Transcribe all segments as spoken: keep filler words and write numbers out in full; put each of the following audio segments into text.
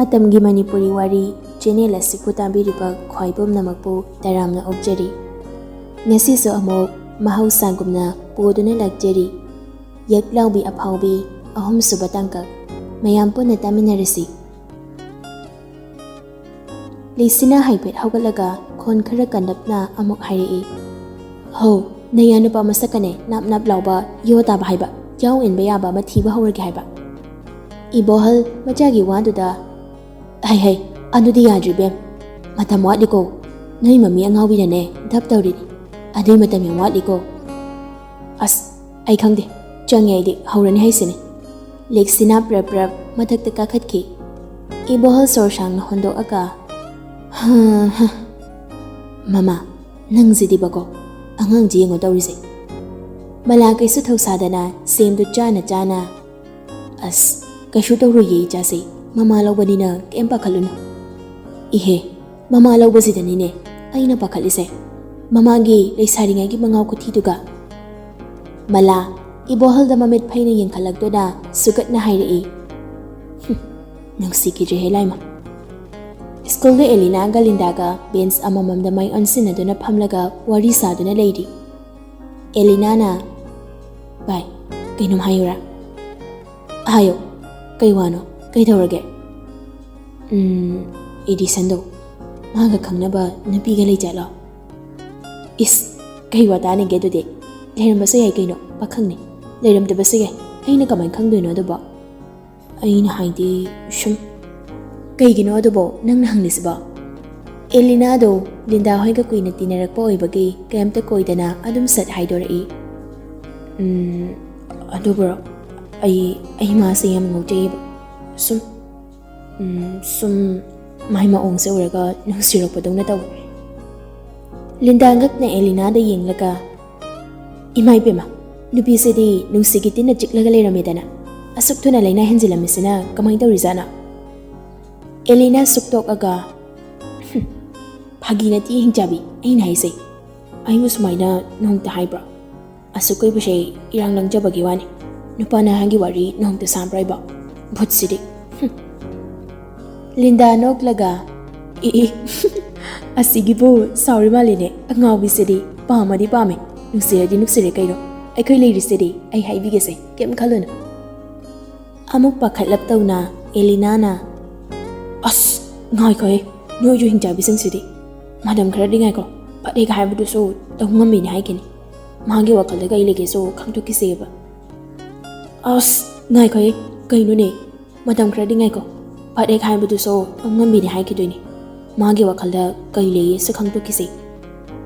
ꯃꯇꯝꯒꯤ ꯃꯅꯤꯄꯨꯔꯤ ꯋꯥꯔꯤ ꯆꯦꯅꯦꯜ ꯑꯁꯤꯕꯨ ꯇꯥꯕꯤꯔꯤꯕ ꯈ꯭ꯋꯥꯏ ꯄꯨꯝꯅꯃꯛꯄꯨ ꯇꯔꯥꯝꯅ ꯑꯣꯛꯆꯔꯤ꯫ ꯉꯁꯤꯁꯨ ꯑꯃꯨꯛ ꯃꯍꯧꯁꯥꯒꯨꯝꯅ ꯄꯨꯗꯨꯅ ꯂꯥꯛꯆꯔꯤ꯫ ꯌꯦꯛꯂꯥꯎꯕꯤ ꯑꯐꯥꯎꯕꯤ ꯑꯍꯨꯝꯁꯨꯕ ꯇꯥꯡꯀꯛ꯫ ꯃꯌꯥꯝ ꯄꯨꯟꯅ ꯇꯥꯃꯤꯟꯅꯔꯁꯤ꯫ ꯂꯩꯁꯤꯅ ꯍꯥꯏꯐꯦꯠ ꯍꯧꯒꯠꯂꯒ ꯈꯣꯟ ꯈꯔ ꯀꯟꯂꯞꯅ ꯑꯃꯨꯛ ꯍꯥꯏꯔꯛꯏ꯫ "ꯍꯧ, ꯅꯌꯥ ꯅꯨꯄꯥ ꯃꯁꯛꯀꯅꯦ ꯅꯥꯞ ꯅꯥꯞ ꯂꯥꯎꯕ ꯌꯣ ꯇꯥꯕ ꯍꯥꯏꯕ ꯌꯥꯎ ꯏꯟꯕ ꯌꯥꯕ ꯑꯃ ꯊꯤꯕ ꯍꯧꯔꯒꯦ ꯍꯥꯏꯕ?" ꯏꯕꯣꯍꯜ ꯃꯆꯥꯒꯤ ꯋꯥꯗꯨꯗ, "ꯍꯩ ꯍꯩ, ꯑꯗꯨꯗꯤ ꯌꯥꯗ꯭ꯔꯤ ꯕꯦꯝ꯫ ꯃꯇꯝ ꯋꯥꯠꯂꯤꯀꯣ꯫ ꯅꯣꯏ ꯃꯃꯤ ꯑꯉꯥꯎꯕꯤꯅꯅꯦ ꯙꯞ ꯇꯧꯔꯤꯅꯤ꯫ ꯑꯗꯨꯏ ꯃꯇꯝ ꯌꯥꯝ ꯋꯥꯠꯂꯤꯀꯣ꯫" "ꯑꯁ, ꯑꯩ ꯈꯪꯗꯦ꯫ ꯆꯪꯉꯦ ꯑꯩꯗꯤ, ꯍꯧꯔꯅꯤ ꯍꯥꯏꯁꯤꯅꯦ꯫" ꯂꯦꯛꯁꯤꯅꯥ ꯄ꯭ꯔꯞ ꯄ꯭ꯔꯞ ꯃꯊꯛꯇ ꯀꯥꯈꯠꯈꯤ꯫ ꯏꯕꯣꯍꯜ ꯁꯣꯔ ꯁꯥꯡꯅ ꯍꯣꯟꯗꯣꯛꯑꯒ, "ꯍꯥ, ꯍꯥ꯫ ꯃꯃꯥ, ꯅꯪꯁꯤꯗꯤꯕꯀꯣ, ꯑꯉꯥꯡꯁꯤ ꯌꯦꯡꯉꯣ ꯇꯧꯔꯤꯁꯦ꯫" ꯃꯂꯥ ꯀꯩꯁꯨ ꯊꯧꯁꯥꯗꯅ ꯁꯦꯝꯗꯨ ꯆꯥꯅ ꯆꯥꯅ, "ꯑꯁ, ꯀꯩꯁꯨ ꯇꯧꯔꯣꯏꯌꯦ ꯏꯆꯥꯁꯦ, ꯃꯃꯥ ꯂꯧꯕꯅꯤꯅ ꯀꯩꯝ ꯄꯥꯈꯠꯂꯨꯅꯨ꯫" "ꯏꯍꯦ, ꯃꯃꯥ ꯂꯧꯕꯁꯤꯗꯅꯤꯅꯦ ꯑꯩꯅ ꯄꯥꯈꯠꯂꯤꯁꯦ, ꯃꯃꯥꯒꯤ ꯂꯩꯁꯥꯔꯤꯉꯩꯒꯤ ꯃꯉꯥꯎ ꯈꯨꯊꯤꯗꯨꯒ꯫" ꯃꯂꯥ ꯏꯕꯣꯍꯜꯗ ꯃꯃꯤꯠ ꯐꯩꯅ ꯌꯦꯡꯈꯠꯂꯛꯇꯨꯅ ꯁꯨꯒꯠꯅ ꯍꯥꯏꯔꯛꯏ꯫ "ꯍꯨꯝ, ꯅꯨꯡꯁꯤꯈꯤꯗ꯭ꯔꯦꯍꯦ ꯂꯥꯏꯃ꯫" ꯁ꯭ꯀꯨꯜꯗ ꯑꯦꯂꯤꯅꯥꯒ ꯂꯤꯟꯗꯥꯒ ꯕꯦꯟꯆ ꯑꯃꯃꯝꯗ ꯃꯥꯏ ꯑꯣꯟꯁꯤꯟꯅꯗꯨꯅ ꯐꯝꯂꯒ ꯋꯥꯔꯤ ꯁꯥꯗꯨꯅ ꯂꯩꯔꯤ꯫ ꯑꯦꯂꯤꯅꯥꯅ, "ꯚꯥꯏ, ꯀꯩꯅꯣꯝ ꯍꯥꯏꯌꯨꯔꯥ?" "ꯍꯥꯏꯌꯣ, ꯀꯩ ꯋꯥꯅꯣ? ꯀꯩꯗꯧꯔꯒꯦ?" "ꯎꯝ, ꯑꯦꯗꯤꯁꯟꯗꯣ, ꯃꯥꯒ ꯈꯪꯅꯕ ꯅꯨꯄꯤꯒ ꯂꯩꯖꯥꯠꯂꯣ?" "ꯏꯁ, ꯀꯩ ꯋꯥꯇꯥꯅꯤꯒꯦ ꯑꯗꯨꯗꯤ? ꯂꯩꯔꯝꯕꯁꯨ ꯌꯥꯏ ꯀꯩꯅꯣ, ꯄꯥꯈꯪꯅꯤ꯫ ꯂꯩꯔꯝꯗꯕꯁꯨ ꯌꯥꯏ꯫ ꯑꯩꯅ ꯀꯃꯥꯏꯅ ꯈꯪꯗꯣꯏꯅꯣ ꯑꯗꯨꯕꯣ?" "ꯑꯩꯅ ꯍꯥꯏꯗꯤ ꯁꯨꯝ꯫" "ꯀꯩꯒꯤꯅꯣ ꯑꯗꯨꯕꯣ ꯅꯪꯅ ꯍꯪꯂꯤꯁꯤꯕꯣ?" ꯑꯦꯂꯤꯅꯥꯗꯣ ꯂꯤꯟꯗꯥ ꯍꯣꯏꯒ ꯀꯨꯏꯅ ꯇꯤꯟꯅꯔꯛꯄ ꯑꯣꯏꯕꯒꯤ ꯀꯩꯝꯇ ꯀꯣꯏꯗꯅ ꯑꯗꯨꯝ ꯁꯠ ꯍꯥꯏꯗꯣꯔꯛꯏ꯫ "ꯎꯝ, ꯑꯗꯨꯕꯨꯔꯣ, ꯑꯩ, ꯑꯩ ꯃꯥꯁꯦ ꯌꯥꯝ ꯉꯧꯖꯩꯌꯦꯕ꯫ ꯁꯨꯝ, ꯎꯝ, ꯁꯨꯝ ꯃꯥꯏ ꯃꯑꯣꯡꯁꯦ ꯎꯔꯒ ꯅꯨꯡꯁꯤꯔꯛꯄꯗꯧꯅ ꯇꯧꯋꯦ꯫" ꯂꯤꯟꯗꯥ ꯉꯛꯅ ꯑꯦꯂꯤꯅꯥꯗ ꯌꯦꯡꯂꯒ, "ꯏꯃꯥ ꯏꯕꯦꯝꯃ, ꯅꯨꯄꯤꯁꯤꯗꯤ ꯅꯨꯡꯁꯤꯒꯤ ꯇꯤꯟꯅ ꯆꯤꯛꯂꯒ ꯂꯩꯔꯝꯃꯦꯗꯅ, ꯑꯁꯨꯛ ꯊꯨꯅ ꯂꯥꯏꯅꯥ ꯍꯦꯟꯖꯤꯜꯂꯝꯃꯤꯁꯤꯅ ꯀꯃꯥꯏꯅ ꯇꯧꯔꯤꯖꯥꯠꯅꯣ?" ꯑꯦꯂꯤꯅꯥ ꯁꯨꯛꯇꯣꯛꯑꯒ, "ꯍꯨꯝ, ꯐꯥꯒꯤ ꯅꯠꯇꯦ ꯍꯤꯡꯆꯥꯕꯤ, ꯑꯩꯅ ꯍꯥꯏꯁꯦ꯫ ꯑꯩꯕꯨ ꯁꯨꯃꯥꯏꯅ ꯅꯣꯡꯇ ꯍꯥꯏꯕ꯭ꯔꯣ? ꯑꯁꯨꯛ ꯀꯨꯏꯕꯁꯦ ꯏꯔꯥꯡ ꯂꯪꯖꯕꯒꯤ ꯋꯥꯅꯤ꯫ ꯅꯨꯄꯥ ꯅꯍꯥꯒꯤ ꯋꯥꯔꯤ ꯅꯣꯡꯇ ꯁꯥꯕ꯭ꯔꯥ ꯏꯕꯣ? ꯚꯨꯠꯁꯤꯗꯤ꯫" "ꯍꯨꯝ, ꯂꯤꯟꯗꯥ ꯅꯣꯛꯂꯒ, "ꯏ ꯏ, ꯑꯁꯤꯒꯤꯕꯨ ꯁꯥꯎꯔꯤ ꯃꯥꯜꯂꯤꯅꯦ, ꯑꯉꯥꯎꯕꯤꯁꯤꯗꯤ꯫ ꯄꯥꯝꯃꯗꯤ ꯄꯥꯝꯃꯦ, ꯅꯨꯡꯁꯤꯔꯗꯤ ꯅꯨꯡꯁꯤꯔꯦ ꯀꯩꯅꯣ꯫ ꯑꯩꯈꯣꯏ ꯂꯩꯔꯤꯁꯤꯗꯤ, ꯑꯩ ꯍꯥꯏꯕꯤꯒꯦꯁꯦ, ꯀꯩꯝ ꯈꯜꯂꯨꯅꯨ"꯫ ꯑꯃꯨꯛ ꯄꯥꯈꯠꯂꯞ ꯇꯧꯅ ꯑꯦꯂꯤꯅꯥꯅ, "ꯑꯁ, ꯉꯥꯏꯈꯣꯍꯦ, ꯅꯣꯏꯁꯨ ꯍꯤꯡꯆꯥꯕꯤꯁꯤꯡꯁꯤꯗꯤ꯫ ꯃꯇꯝ ꯈꯔꯗꯤ ꯉꯥꯏꯈꯣ, ꯐꯠ ꯍꯦꯛ ꯍꯥꯏꯕꯗꯨꯁꯨ ꯇꯧ ꯉꯝꯃꯤꯅꯦ ꯍꯥꯏꯈꯤꯅꯤ꯫ ꯃꯥꯒꯤ ꯋꯥꯈꯜꯗ ꯀꯩ ꯂꯩꯒꯦꯁꯨ ꯈꯪꯗꯣꯛꯈꯤꯁꯦꯕ"꯫ "ꯑꯁ, ꯉꯥꯏꯈꯣꯍꯦ, ꯀꯩꯅꯣꯅꯦ? ꯃꯇꯝ ꯈꯔꯗꯤ ꯉꯥꯏꯈꯣ꯫ ꯐꯠ ꯍꯦꯛ ꯍꯥꯏꯕꯗꯨꯁꯨ ꯇꯧ ꯉꯝꯃꯤꯅꯦ ꯍꯥꯏꯈꯤꯗꯣꯏꯅꯦ꯫ ꯃꯥꯒꯤ ꯋꯥꯈꯜꯗ ꯀꯩ ꯂꯩꯌꯦꯁꯨ ꯈꯪꯗꯣꯛꯈꯤꯁꯦ"꯫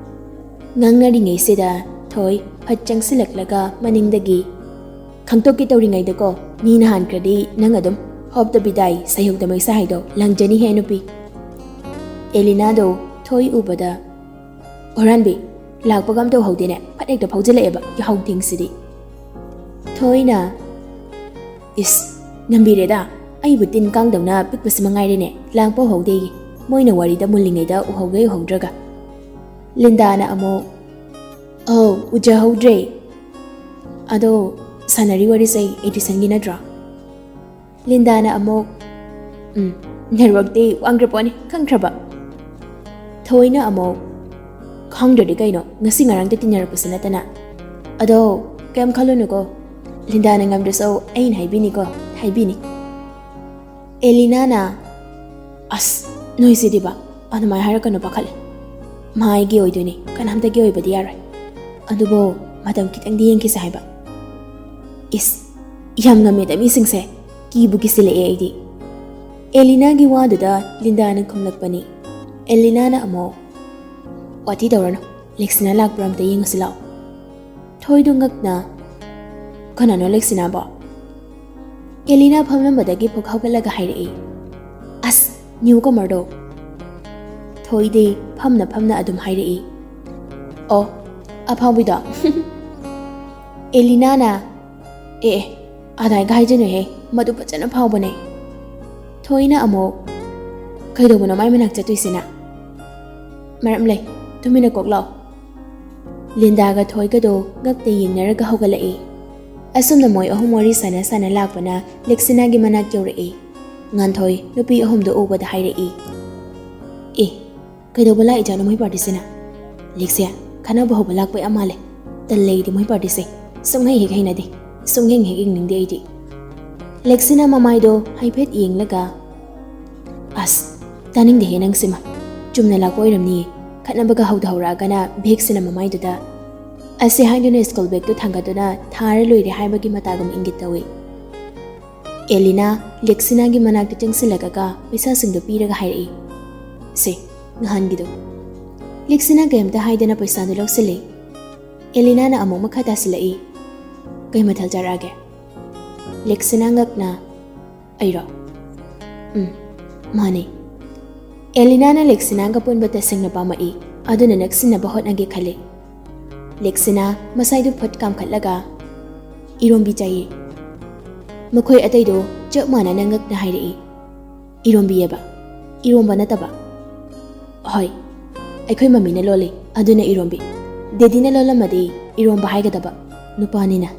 ꯉꯥꯡꯅꯔꯤꯉꯩꯁꯤꯗ ꯊꯣꯏ ꯐꯠ ꯆꯪꯁꯤꯜꯂꯛꯂꯒ ꯃꯅꯤꯡꯗꯒꯤ, "ꯈꯪꯗꯣꯛꯀꯦ ꯇꯧꯔꯤꯉꯩꯗꯀꯣ, ꯃꯤꯅ ꯍꯥꯟꯈ꯭ꯔꯗꯤ ꯅꯪ ꯑꯗꯨꯝ ꯍꯣꯞꯇꯕꯤꯗꯥꯏ ꯁꯩꯍꯧꯗ ꯃꯩꯁꯥ ꯍꯥꯏꯗꯣ ꯂꯪꯖꯅꯤ ꯍꯦ ꯅꯨꯄꯤ"꯫ ꯑꯦꯂꯤꯅꯥꯗꯣ ꯊꯣꯏ ꯎꯕꯗ, "ꯍꯨꯔꯥꯟꯕꯤ, ꯂꯥꯛꯄꯒ ꯑꯝꯇ ꯎꯍꯧꯗꯦꯅꯦ, ꯐꯠ ꯍꯦꯛꯇ ꯐꯥꯎꯖꯤꯜꯂꯛꯑꯦꯕ ꯌꯥꯍꯧ ꯊꯦꯡꯁꯤꯗꯤ"꯫ ꯊꯣꯏꯅ, "ꯏꯁ, ꯅꯝꯕꯤꯔꯦꯗ, ꯑꯩꯕꯨ ꯇꯤꯟ ꯀꯥꯡꯗꯧꯅ ꯄꯤꯛꯄꯁꯤ ꯃꯉꯥꯏꯔꯦꯅꯦ, ꯂꯥꯛꯄ ꯎꯍꯧꯗꯦꯌꯦ꯫ ꯃꯣꯏꯅ ꯋꯥꯔꯤꯗ ꯃꯨꯜꯂꯤꯉꯩꯗ ꯎꯍꯧꯒꯦ ꯎꯍꯧꯗ꯭ꯔꯒ"꯫ ꯂꯤꯟꯗꯥꯅ ꯑꯃꯨꯛ, "ꯑꯧ, ꯎꯖꯍꯧꯗ꯭ꯔꯦ꯫ ꯑꯗꯣ ꯁꯥꯟꯅꯔꯤ ꯋꯥꯔꯤꯁꯦ ꯑꯦꯗꯤꯁꯟꯒꯤ ꯅꯠꯇ꯭ꯔꯣ?" ꯂꯤꯟꯗꯥꯅ ꯑꯃꯨꯛ, "ꯎꯝ, ꯅꯦꯠꯋꯥꯛꯇꯤ ꯋꯥꯡꯈ꯭ꯔ ꯄꯣꯠꯅꯤ, ꯈꯪꯈ꯭ꯔꯕ?" ꯊꯣꯏꯅ ꯑꯃꯨꯛ, "ꯈꯪꯗ꯭ꯔꯗꯤ ꯀꯩꯅꯣ, ꯉꯁꯤ ꯉꯔꯥꯡꯗ ꯇꯤꯟꯅꯔꯛꯄꯁꯨ ꯅꯠꯇꯅ꯫ ꯑꯗꯣ ꯀꯩꯝ ꯈꯜꯂꯨꯅꯨꯀꯣ, ꯂꯤꯟꯗꯥꯅ ꯉꯝꯗ꯭ꯔꯁꯨ ꯑꯩꯅ ꯍꯥꯏꯕꯤꯅꯤꯀꯣ, ꯍꯥꯏꯕꯤꯅꯤ"꯫ ꯑꯦꯂꯤꯅꯥꯅ, "ꯑꯁ, ꯅꯣꯏꯁꯤꯗꯤꯕ, ꯑꯗꯨꯃꯥꯏꯅ ꯍꯥꯏꯔꯛꯀꯅꯨ, ꯄꯥꯈꯠꯂꯦ꯫ ꯃꯥ ꯑꯩꯒꯤ ꯑꯣꯏꯗꯣꯏꯅꯤ, ꯀꯅꯥꯝꯇꯒꯤ ꯑꯣꯏꯕꯗꯤ ꯌꯥꯔꯣꯏ꯫ ꯑꯗꯨꯕꯨ ꯃꯇꯝ ꯈꯤꯇꯪꯗꯤ ꯌꯦꯡꯈꯤꯁꯦ ꯍꯥꯏꯕ"꯫ "ꯏꯁ, ꯌꯥꯝ ꯉꯝꯃꯦꯗ ꯃꯤꯁꯤꯡꯁꯦ, ꯀꯤꯕꯨ ꯀꯤꯁꯤꯜꯂꯛꯑꯦ ꯑꯩꯗꯤ"꯫ ꯑꯦꯂꯤꯅꯥꯒꯤ ꯋꯥꯗꯨꯗ ꯂꯤꯟꯗꯥꯅ ꯈꯨꯝꯂꯛꯄꯅꯤ꯫ ꯑꯦꯂꯤꯅꯥꯅ ꯑꯃꯨꯛ, "ꯋꯥꯊꯤ ꯇꯧꯔꯅꯨ, ꯂꯦꯛꯁꯤꯅꯥ ꯂꯥꯛꯄ꯭ꯔꯥ ꯑꯝꯇ ꯌꯦꯡꯉꯨꯁꯤ ꯂꯥꯛꯑꯣ"꯫ ꯊꯣꯏꯗꯣ ꯉꯛꯅ, "ꯀꯅꯥꯅꯣ ꯂꯦꯛꯁꯤꯅꯥꯕꯣ?" ꯑꯦꯂꯤꯅꯥ ꯐꯝꯂꯝꯕꯗꯒꯤ ꯐꯨꯛ ꯍꯧꯒꯠꯂꯒ ꯍꯥꯏꯔꯛꯏ꯫ "ꯑꯁ, ꯅ꯭ꯌꯨ ꯀꯃꯔꯗꯣ"꯫ ꯊꯣꯏꯗꯤ ꯐꯝꯅ ꯐꯝꯅ ꯑꯗꯨꯝ ꯍꯥꯏꯔꯛꯏ꯫ "ꯑꯣ, ꯑꯐꯥꯎꯕꯤꯗꯣ"꯫ ꯑꯦꯂꯤꯅꯥꯅ, "ꯑꯦ ꯑꯦ, ꯑꯗꯥꯏꯒ ꯍꯥꯏꯖꯅꯨꯍꯦ, ꯃꯗꯨ ꯐꯖꯅ ꯐꯥꯎꯕꯅꯦ"꯫ ꯊꯣꯏꯅ ꯑꯃꯨꯛ, "ꯀꯩꯗꯧꯕꯅꯣ ꯃꯥꯏ ꯃꯅꯥꯛ ꯆꯠꯇꯣꯏꯁꯤꯅ?" "ꯃꯔꯝ ꯂꯩ, ꯇꯨꯃꯤꯟꯅ ꯀꯣꯛ ꯂꯥꯎ"꯫ ꯂꯤꯟꯗꯥꯒ ꯊꯣꯏꯒꯗꯣ ꯉꯛꯇ ꯌꯦꯡꯅꯔꯒ ꯍꯧꯒꯠꯂꯛꯏ꯫ ꯑꯁꯨꯝꯅ ꯃꯣꯏ ꯑꯍꯨꯝ ꯋꯥꯔꯤ ꯁꯥꯟꯅ ꯁꯥꯟꯅ ꯂꯥꯛꯄꯅ ꯂꯦꯛꯁꯤꯅꯥꯒꯤ ꯃꯅꯥꯛ ꯌꯧꯔꯛꯏ꯫ ꯉꯥꯟꯊꯣꯏ ꯅꯨꯄꯤ ꯑꯍꯨꯝꯗꯣ ꯎꯕꯗ ꯍꯥꯏꯔꯛꯏ꯫ "ꯑꯦ, ꯀꯩꯗꯧꯕ ꯂꯥꯛꯏꯖꯥꯠꯅꯣ ꯃꯣꯏ ꯄꯥꯔꯇꯤꯁꯤꯅ? ꯂꯤꯛꯁꯦ, ꯈꯠꯅꯕ ꯍꯧꯕ ꯂꯥꯛꯄ ꯌꯥꯝ ꯃꯥꯜꯂꯦ꯫ ꯇꯜꯂꯦ ꯑꯩꯗꯤ ꯃꯣꯏ ꯄꯥꯔꯇꯤꯁꯦ꯫ ꯁꯨꯡꯍꯩ ꯍꯦꯛ ꯍꯩꯅꯗꯦ꯫ ꯁꯨꯡꯌꯦꯡ ꯍꯦꯛ ꯌꯦꯡꯅꯤꯡꯗꯦ ꯑꯩꯗꯤ꯫" ꯂꯦꯛꯁꯤꯅꯥ ꯃꯃꯥꯏꯗꯣ ꯍꯥꯏꯐꯦꯠ ꯌꯦꯡꯂꯒ, "ꯑꯁ, ꯇꯥꯅꯤꯡꯗꯦꯍꯦ ꯅꯪꯁꯤꯃ꯫ ꯆꯨꯝꯅ ꯂꯥꯛꯄ ꯑꯣꯏꯔꯝꯅꯤꯌꯦ꯫ ꯈꯠꯅꯕꯒ ꯍꯧꯗ ꯍꯧꯔꯛꯑꯒꯅ ꯕꯦꯒꯁꯤꯅ ꯃꯃꯥꯏꯗꯨꯗ ꯑꯁꯤ ꯍꯥꯏꯗꯨꯅ ꯁ꯭ꯀꯨꯜ ꯕꯦꯒꯇꯨ ꯊꯥꯡꯒꯠꯇꯨꯅ ꯊꯥꯔ ꯂꯣꯏꯔꯦ ꯍꯥꯏꯕꯒꯤ ꯃꯇꯥꯒꯨꯝ ꯏꯪꯒꯤꯠ ꯇꯧꯏ꯫" ꯑꯦꯂꯤꯅꯥ ꯂꯦꯛꯁꯤꯅꯥꯒꯤ ꯃꯅꯥꯛꯇ ꯆꯪꯁꯤꯜꯂꯛꯑꯒ ꯄꯩꯁꯥꯁꯤꯡꯗꯣ ꯄꯤꯔꯒ ꯍꯥꯏꯔꯛꯏ, "ꯁꯦ, ꯅꯍꯥꯟꯒꯤꯗꯣ꯫" ꯂꯦꯛꯁꯤꯅꯥ ꯀꯩꯝꯇ ꯍꯥꯏꯗꯅ ꯄꯩꯁꯥꯗꯨ ꯂꯧꯁꯤꯜꯂꯤ꯫ ꯑꯦꯂꯤꯅꯥꯅ ꯑꯃꯨꯛ ꯃꯈꯥ ꯇꯥꯁꯤꯜꯂꯛꯏ, "ꯀꯩ ꯃꯊꯦꯜ ꯆꯥꯔꯛꯑꯒꯦ?" ꯂꯦꯛꯁꯤꯅꯥ ꯉꯛꯅ, "ꯑꯩꯔꯣ? ꯎꯝ, ꯃꯥꯅꯦ꯫" ꯑꯦꯂꯤꯅꯥꯅ ꯂꯦꯛꯁꯤꯅꯥꯒ ꯄꯨꯟꯕ ꯇꯁꯦꯡꯅ ꯄꯥꯝꯃꯛꯏ, ꯑꯗꯨꯅ ꯅꯛꯁꯤꯟꯅꯕ ꯍꯣꯠꯅꯒꯦ ꯈꯜꯂꯤ꯫ ꯂꯦꯛꯁꯤꯅꯥ ꯃꯁꯥꯏꯗꯨ ꯐꯨꯠ ꯀꯥꯝꯈꯠꯂꯒ, "ꯏꯔꯣꯝꯕꯤ ꯆꯥꯏꯌꯦ꯫" ꯃꯈꯣꯏ ꯑꯇꯩꯗꯣ ꯆꯞ ꯃꯥꯟꯅꯅ ꯉꯛꯅ ꯍꯥꯏꯔꯛꯏ, "ꯏꯔꯣꯝꯕꯤꯑꯕ? ꯏꯔꯣꯝꯕ ꯅꯠꯇꯕ?" "ꯍꯣꯏ, ꯑꯩꯈꯣꯏ ꯃꯃꯤꯅ ꯂꯣꯜꯂꯤ, ꯑꯗꯨꯅ ꯏꯔꯣꯝꯕꯤ꯫ ꯗꯦꯗꯤꯅ ꯂꯣꯜꯂꯝꯃꯗꯤ ꯏꯔꯣꯝꯕ ꯍꯥꯏꯒꯗꯕ, ꯅꯨꯄꯥꯅꯤꯅ꯫"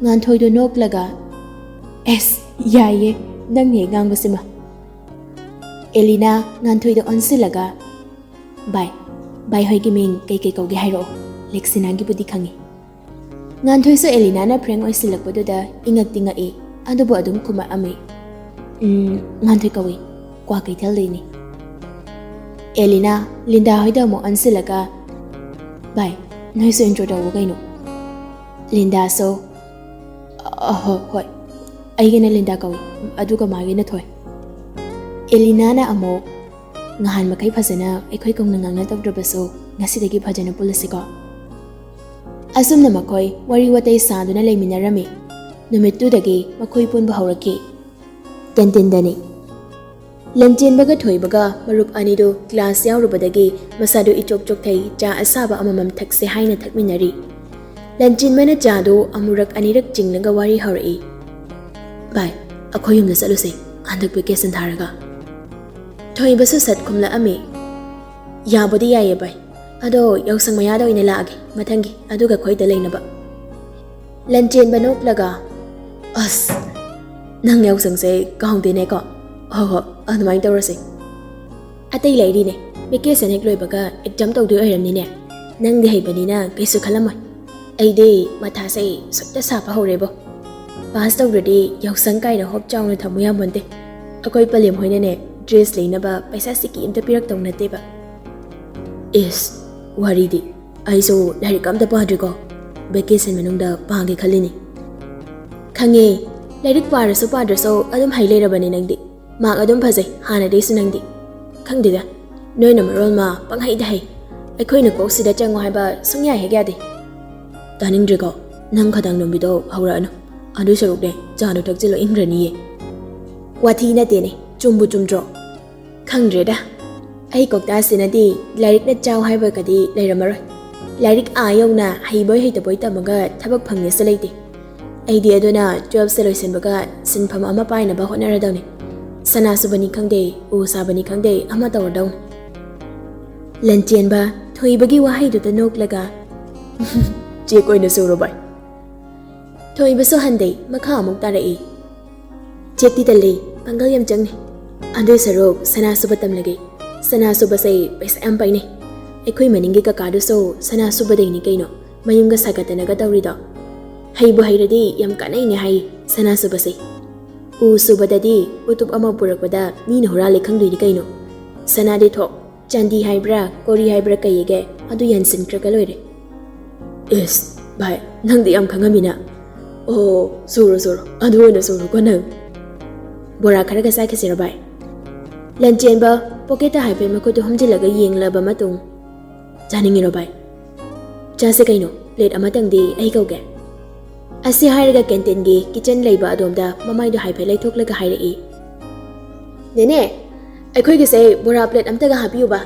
ꯉꯥꯟꯊꯣꯏꯗꯣ ꯅꯣꯛꯂꯒ, "ꯑꯦꯁ, ꯌꯥꯏꯌꯦ, ꯅꯪꯅ ꯍꯦꯛ ꯉꯥꯡꯕꯁꯤꯃ꯫" ꯑꯦꯂꯤꯅꯥ ꯉꯥꯟꯊꯣꯏꯗ ꯑꯣꯟꯁꯤꯜꯂꯒ, "ꯚꯥꯏ, ꯚꯥꯏ ꯍꯣꯏꯒꯤ ꯃꯤꯡ ꯀꯩꯀꯩ ꯀꯧꯒꯦ ꯍꯥꯏꯔꯛꯑꯣ, ꯂꯦꯛꯁꯤꯅꯥꯒꯤꯕꯨꯗꯤ ꯈꯪꯉꯤ꯫" ꯉꯥꯟꯊꯣꯏꯁꯨ ꯑꯦꯂꯤꯅꯥꯅ ꯐ꯭ꯔꯦꯡ ꯑꯣꯏꯁꯤꯜꯂꯛꯄꯗꯨꯗ ꯏꯉꯛꯇꯤ ꯉꯛꯏ, ꯑꯗꯨꯕꯨ ꯑꯗꯨꯝ ꯈꯨꯝꯃꯛꯑꯝꯃꯤ, "ꯎꯝ, ꯉꯥꯟꯊꯣꯏ ꯀꯧꯏ, ꯀ꯭ꯋꯥꯀꯩꯊꯦꯜꯗꯩꯅꯤ꯫" ꯑꯦꯂꯤꯅꯥ ꯂꯤꯟꯗꯥ ꯍꯣꯏꯗ ꯑꯃꯨꯛ ꯑꯣꯟꯁꯤꯜꯂꯒ, "ꯚꯥꯏ, ꯅꯣꯏꯁꯨ ꯏꯟꯇ꯭ꯔꯣ ꯇꯧꯋꯣ ꯀꯩꯅꯣ꯫" ꯂꯤꯟꯗꯥꯁꯨ, "ꯑ, ꯍꯣ-, ꯍꯣꯏ, ꯑꯩꯒꯤꯅ ꯂꯤꯟꯗꯥ ꯀꯧꯏ, ꯑꯗꯨꯒ ꯃꯥꯒꯤꯅ ꯊꯣꯏ꯫" ꯑꯦꯂꯤꯅꯥꯅ ꯑꯃꯨꯛ, "ꯉꯍꯥꯟ ꯃꯈꯩ ꯐꯖꯅ ꯑꯩꯈꯣꯏ ꯀꯧꯅ ꯉꯥꯡꯅ ꯇꯧꯗ꯭ꯔꯕꯁꯨ, ꯉꯁꯤꯗꯒꯤ ꯐꯖꯅ ꯄꯨꯜꯂꯁꯤꯀꯣ꯫" ꯑꯁꯨꯝꯅ ꯃꯈꯣꯏ ꯋꯥꯔꯤ ꯋꯥꯇꯩ ꯁꯥꯗꯨꯅ ꯂꯩꯃꯤꯟꯅꯔꯝꯃꯤ꯫ ꯅꯨꯃꯤꯠꯇꯨꯗꯒꯤ ꯃꯈꯣꯏ ꯄꯨꯟꯕ ꯍꯧꯔꯛꯈꯤ꯫ ꯀꯦꯟꯇꯤꯟꯗꯅꯤ꯫ ꯂꯟꯆꯦꯟꯕꯒ ꯊꯣꯏꯕꯒ ꯃꯔꯨꯞ ꯑꯅꯤꯗꯨ ꯀ꯭ꯂꯥꯁ ꯌꯥꯎꯔꯨꯕꯗꯒꯤ ꯃꯁꯥꯗꯨ ꯏꯆꯣꯛ ꯆꯣꯛꯊꯩ, ꯆꯥ ꯑꯁꯥꯕ ꯑꯃꯃꯝ ꯊꯛꯁꯦ ꯍꯥꯏꯅ ꯊꯛꯃꯤꯟꯅꯔꯤ꯫ ꯂꯟꯆꯦꯟꯕꯅ ꯆꯥꯗꯨ ꯑꯃꯨꯔꯛ ꯑꯅꯤꯔꯛ ꯆꯤꯡꯂꯒ ꯋꯥꯔꯤ ꯍꯧꯔꯛꯏ꯫ "ꯚꯥꯏ, ꯑꯩꯈꯣꯏ ꯌꯨꯝꯗ ꯆꯠꯂꯨꯁꯦ, ꯍꯟꯗꯛ ꯚꯦꯀꯦꯁꯟ ꯊꯥꯔꯒ꯫" ꯊꯣꯏꯕꯁꯨ ꯁꯠ ꯈꯨꯝꯂꯛꯑꯝꯃꯤ꯫ "ꯌꯥꯕꯨꯗꯤ ꯌꯥꯏꯌꯦ ꯚꯥꯏ, ꯑꯗꯣ ꯌꯥꯎꯁꯪ ꯃꯌꯥꯗ ꯑꯣꯏꯅ ꯂꯥꯛꯑꯒꯦ ꯃꯊꯪꯒꯤ, ꯑꯗꯨꯒ ꯑꯩꯈꯣꯏꯗ ꯂꯩꯅꯕ꯫" ꯂꯟꯆꯦꯟꯕ ꯅꯣꯛꯂꯒ, "ꯑꯁ, ꯅꯪ ꯌꯥꯎꯁꯪꯁꯦ ꯀꯥꯎꯗꯦꯅꯦꯀꯣ? ꯍꯣ ꯍꯣ, ꯑꯗꯨꯃꯥꯏꯅ ꯇꯧꯔꯁꯦ꯫ ꯑꯇꯩ ꯂꯩꯔꯤꯅꯦ, ꯚꯦꯀꯦꯁꯟ ꯍꯦꯛ ꯂꯣꯏꯕꯒ ꯑꯦꯛꯖꯥꯝ ꯇꯧꯗꯣꯏ ꯑꯣꯏꯔꯝꯅꯤꯅꯦ꯫ ꯅꯪꯗꯤ ꯍꯩꯕꯅꯤꯅ ꯀꯩꯁꯨ ꯈꯜꯂꯝꯃꯣꯏ꯫ ꯑꯩꯗꯤ ꯃꯊꯥꯁꯦ ꯁꯨꯠꯇ ꯁꯥꯕ ꯍꯧꯔꯦꯕꯣ꯫ ꯄꯥꯁ ꯇꯧꯗ꯭ꯔꯗꯤ ꯌꯥꯎꯁꯪ ꯀꯥꯏꯅ ꯍꯣꯞ ꯆꯥꯎꯅ ꯊꯝꯃꯨ ꯌꯥꯝꯃꯣꯟꯇꯦ꯫ ꯑꯩꯈꯣꯏ ꯄꯂꯦꯝ ꯍꯣꯏꯅꯅꯦ, ꯗ꯭ꯔꯦꯁ ꯂꯩꯅꯕ ꯄꯩꯁꯥ ꯁꯤꯀꯤ ꯑꯝꯇ ꯄꯤꯔꯛꯇꯧ ꯅꯠꯇꯦꯕ꯫ ꯏꯁ, ꯋꯥꯔꯤꯗꯤ꯫ ꯑꯩꯁꯨ ꯂꯥꯏꯔꯤꯛ ꯑꯝꯇ ꯄꯥꯗ꯭ꯔꯤꯀꯣ꯫ ꯚꯦꯀꯦꯁꯟ ꯃꯅꯨꯡꯗ ꯄꯥꯒꯦ ꯈꯜꯂꯤꯅꯤ꯫ ꯈꯪꯉꯦ, ꯂꯥꯏꯔꯤꯛ ꯄꯥꯔꯁꯨ ꯄꯥꯗ꯭ꯔꯁꯨ ꯑꯗꯨꯝ ꯍꯩ ꯂꯩꯔꯕꯅꯦ ꯅꯪꯗꯤ꯫ ꯃꯥꯔꯛ ꯑꯗꯨꯝ ꯐꯖꯩ ꯍꯥꯟꯅꯗꯩꯁꯨ ꯅꯪꯗꯤ꯫ ꯈꯪꯗꯦꯗ, ꯅꯣꯏꯅ ꯃꯔꯣꯜ ꯑꯃ ꯄꯪꯍꯩꯗ ꯍꯩ꯫ ꯑꯩꯈꯣꯏꯅ ꯀꯣꯛꯁꯤꯗ ꯆꯪꯉꯣ ꯍꯥꯏꯕ ꯁꯨꯡꯌꯥ ꯍꯦꯛ ꯌꯥꯗꯦ꯫ ꯇꯥꯅꯤꯡꯗ꯭ꯔꯦꯀꯣ, ꯅꯪ ꯈꯗꯥꯡ ꯅꯨꯡꯕꯤꯗꯣ ꯍꯧꯔꯛꯑꯅꯨ꯫ ꯑꯗꯨ ꯁꯔꯨꯛꯅꯦ, ꯆꯥꯗꯣ ꯊꯛꯆꯤꯜꯂꯣ, ꯏꯪꯈ꯭ꯔꯅꯤꯌꯦ꯫ ꯋꯥꯊꯤ ꯅꯠꯇꯦꯅꯦ, ꯆꯨꯝꯕꯨ ꯆꯨꯝꯗ꯭ꯔꯣ? ꯈꯪꯗ꯭ꯔꯦꯗ, ꯑꯩ ꯀꯧꯇꯥꯁꯤꯅꯗꯤ ꯂꯥꯏꯔꯤꯛꯅ ꯆꯥꯎ ꯍꯥꯏꯕꯒꯗꯤ ꯂꯩꯔꯝꯃꯔꯣꯏ꯫ ꯂꯥꯏꯔꯤꯛ ꯑꯥ ꯌꯧꯅ ꯍꯩꯕꯣꯏ ꯍꯩꯇꯕꯣꯏ ꯇꯝꯃꯒ ꯊꯕꯛ ꯐꯪꯅꯤꯁꯨ ꯂꯩꯇꯦ꯫ ꯑꯩꯗꯤ ꯑꯗꯨꯅ ꯇꯨꯋꯦꯜꯐꯁꯦ ꯂꯣꯏꯁꯤꯟꯕꯒ ꯁꯤꯟꯐꯝ ꯑꯃ ꯄꯥꯏꯅꯕ ꯍꯣꯠꯅꯔꯗꯧꯅꯤ꯫ ꯁꯅꯥ ꯁꯨꯕꯅꯤ ꯈꯪꯗꯦ, ꯎ ꯁꯥꯕꯅꯤ ꯈꯪꯗꯦ, ꯑꯃ ꯇꯧꯔꯗꯧꯅꯤ꯫ ꯂꯟꯆꯦꯟꯕ ꯊꯣꯏꯕꯒꯤ ꯋꯥꯍꯩꯗꯨꯗ ꯅꯣꯛꯂꯒ ꯆꯦꯛ ꯑꯣꯏꯅ ꯁꯨꯔꯣ ꯚꯥꯏ꯫ ꯊꯣꯏꯕꯁꯨ ꯍꯟꯗꯩ, ꯃꯈꯥ ꯑꯃꯨꯛ ꯇꯥꯔꯛꯏ꯫ ꯆꯦꯛꯇꯤ ꯇꯜꯂꯤ, ꯄꯥꯡꯒꯜ ꯌꯥꯝ ꯆꯪꯅꯤ꯫ ꯑꯗꯨꯏ ꯁꯔꯨꯛ ꯁꯅꯥ ꯁꯨꯕ ꯇꯝꯂꯒꯦ꯫ ꯁꯅꯥ ꯁꯨꯕꯁꯦ ꯄꯩꯁꯥ ꯌꯥꯝ ꯄꯥꯏꯅꯩ꯫ ꯑꯩꯈꯣꯏ ꯃꯅꯤꯡꯒꯤ ꯀꯀꯥꯗꯨꯁꯨ ꯁꯅꯥ ꯁꯨꯕꯗꯩꯅꯤ ꯀꯩꯅꯣ, ꯃꯌꯨꯝꯒ ꯁꯥꯒꯠꯇꯅꯒ ꯇꯧꯔꯤꯗꯣ꯫ ꯍꯩꯕꯨ ꯍꯩꯔꯗꯤ ꯌꯥꯝ ꯀꯥꯟꯅꯩꯅꯦ ꯍꯥꯏ ꯁꯅꯥ ꯁꯨꯕꯁꯦ꯫ ꯎ ꯁꯨꯕꯗꯗꯤ ꯎꯇꯨꯞ ꯑꯃ ꯄꯨꯔꯛꯄꯗ ꯃꯤꯅ ꯍꯨꯔꯥꯜꯂꯦ ꯈꯪꯗꯣꯏꯅꯤ ꯀꯩꯅꯣ꯫ ꯁꯅꯥꯗꯤ ꯊꯣꯛ, ꯆꯥꯟꯗꯤ ꯍꯥꯏꯕ꯭ꯔꯥ, ꯀꯣꯔꯤ ꯍꯥꯏꯕ꯭ꯔꯥ ꯀꯩ ꯍꯥꯏꯒꯦ, ꯑꯗꯨ ꯌꯥꯟꯁꯤꯟꯈ꯭ꯔꯒ ꯂꯣꯏꯔꯦ꯫ ꯏꯁ, ꯚꯥꯏ, ꯅꯪꯗꯤ ꯌꯥꯝ ꯈꯪꯉꯝꯃꯤꯅ꯫ ꯑꯣ, ꯁꯨꯔꯣ, ꯁꯨꯔꯣ, ꯑꯗꯨ ꯑꯣꯏꯅ ꯁꯨꯔꯣꯀꯣ ꯅꯪ꯫ ꯕꯣꯔꯥ ꯈꯔꯒ ꯆꯥꯈꯤꯁꯤꯔꯣ, ꯚꯥꯏ? ꯂꯟꯆꯦꯟꯕ ꯄꯣꯀꯦꯠꯇ ꯍꯥꯏꯐꯦꯠ ꯃꯈꯨꯠꯇꯨ ꯍꯨꯝꯖꯤꯜꯂꯒ ꯌꯦꯡꯂꯕ ꯃꯇꯨꯡ, ꯆꯥꯅꯤꯡꯉꯤꯔꯣ, ꯚꯥꯏ? ꯆꯥꯁꯦ ꯀꯩꯅꯣ, ꯄ꯭ꯂꯦꯠ ꯑꯃꯇꯪꯗꯤ ꯑꯩ ꯀꯧꯒꯦ꯫ ꯑꯁꯤ ꯍꯥꯏꯔꯒ ꯀꯦꯟꯇꯤꯟꯒꯤ ꯀꯤꯆꯟ ꯂꯩꯕ ꯑꯗꯣꯝꯗ ꯃꯃꯥꯏꯗꯨ ꯍꯥꯏꯐꯦꯠ ꯂꯩꯊꯣꯛꯂꯒ ꯍꯥꯏꯔꯛꯏ, "ꯅꯦꯅꯦ, ꯑꯩꯈꯣꯏꯒꯤꯁꯦ ꯕꯣꯔꯥ ꯄ꯭ꯂꯦꯠ ꯑꯝꯇꯒ ꯍꯥꯞꯄꯤꯌꯨꯕ꯫"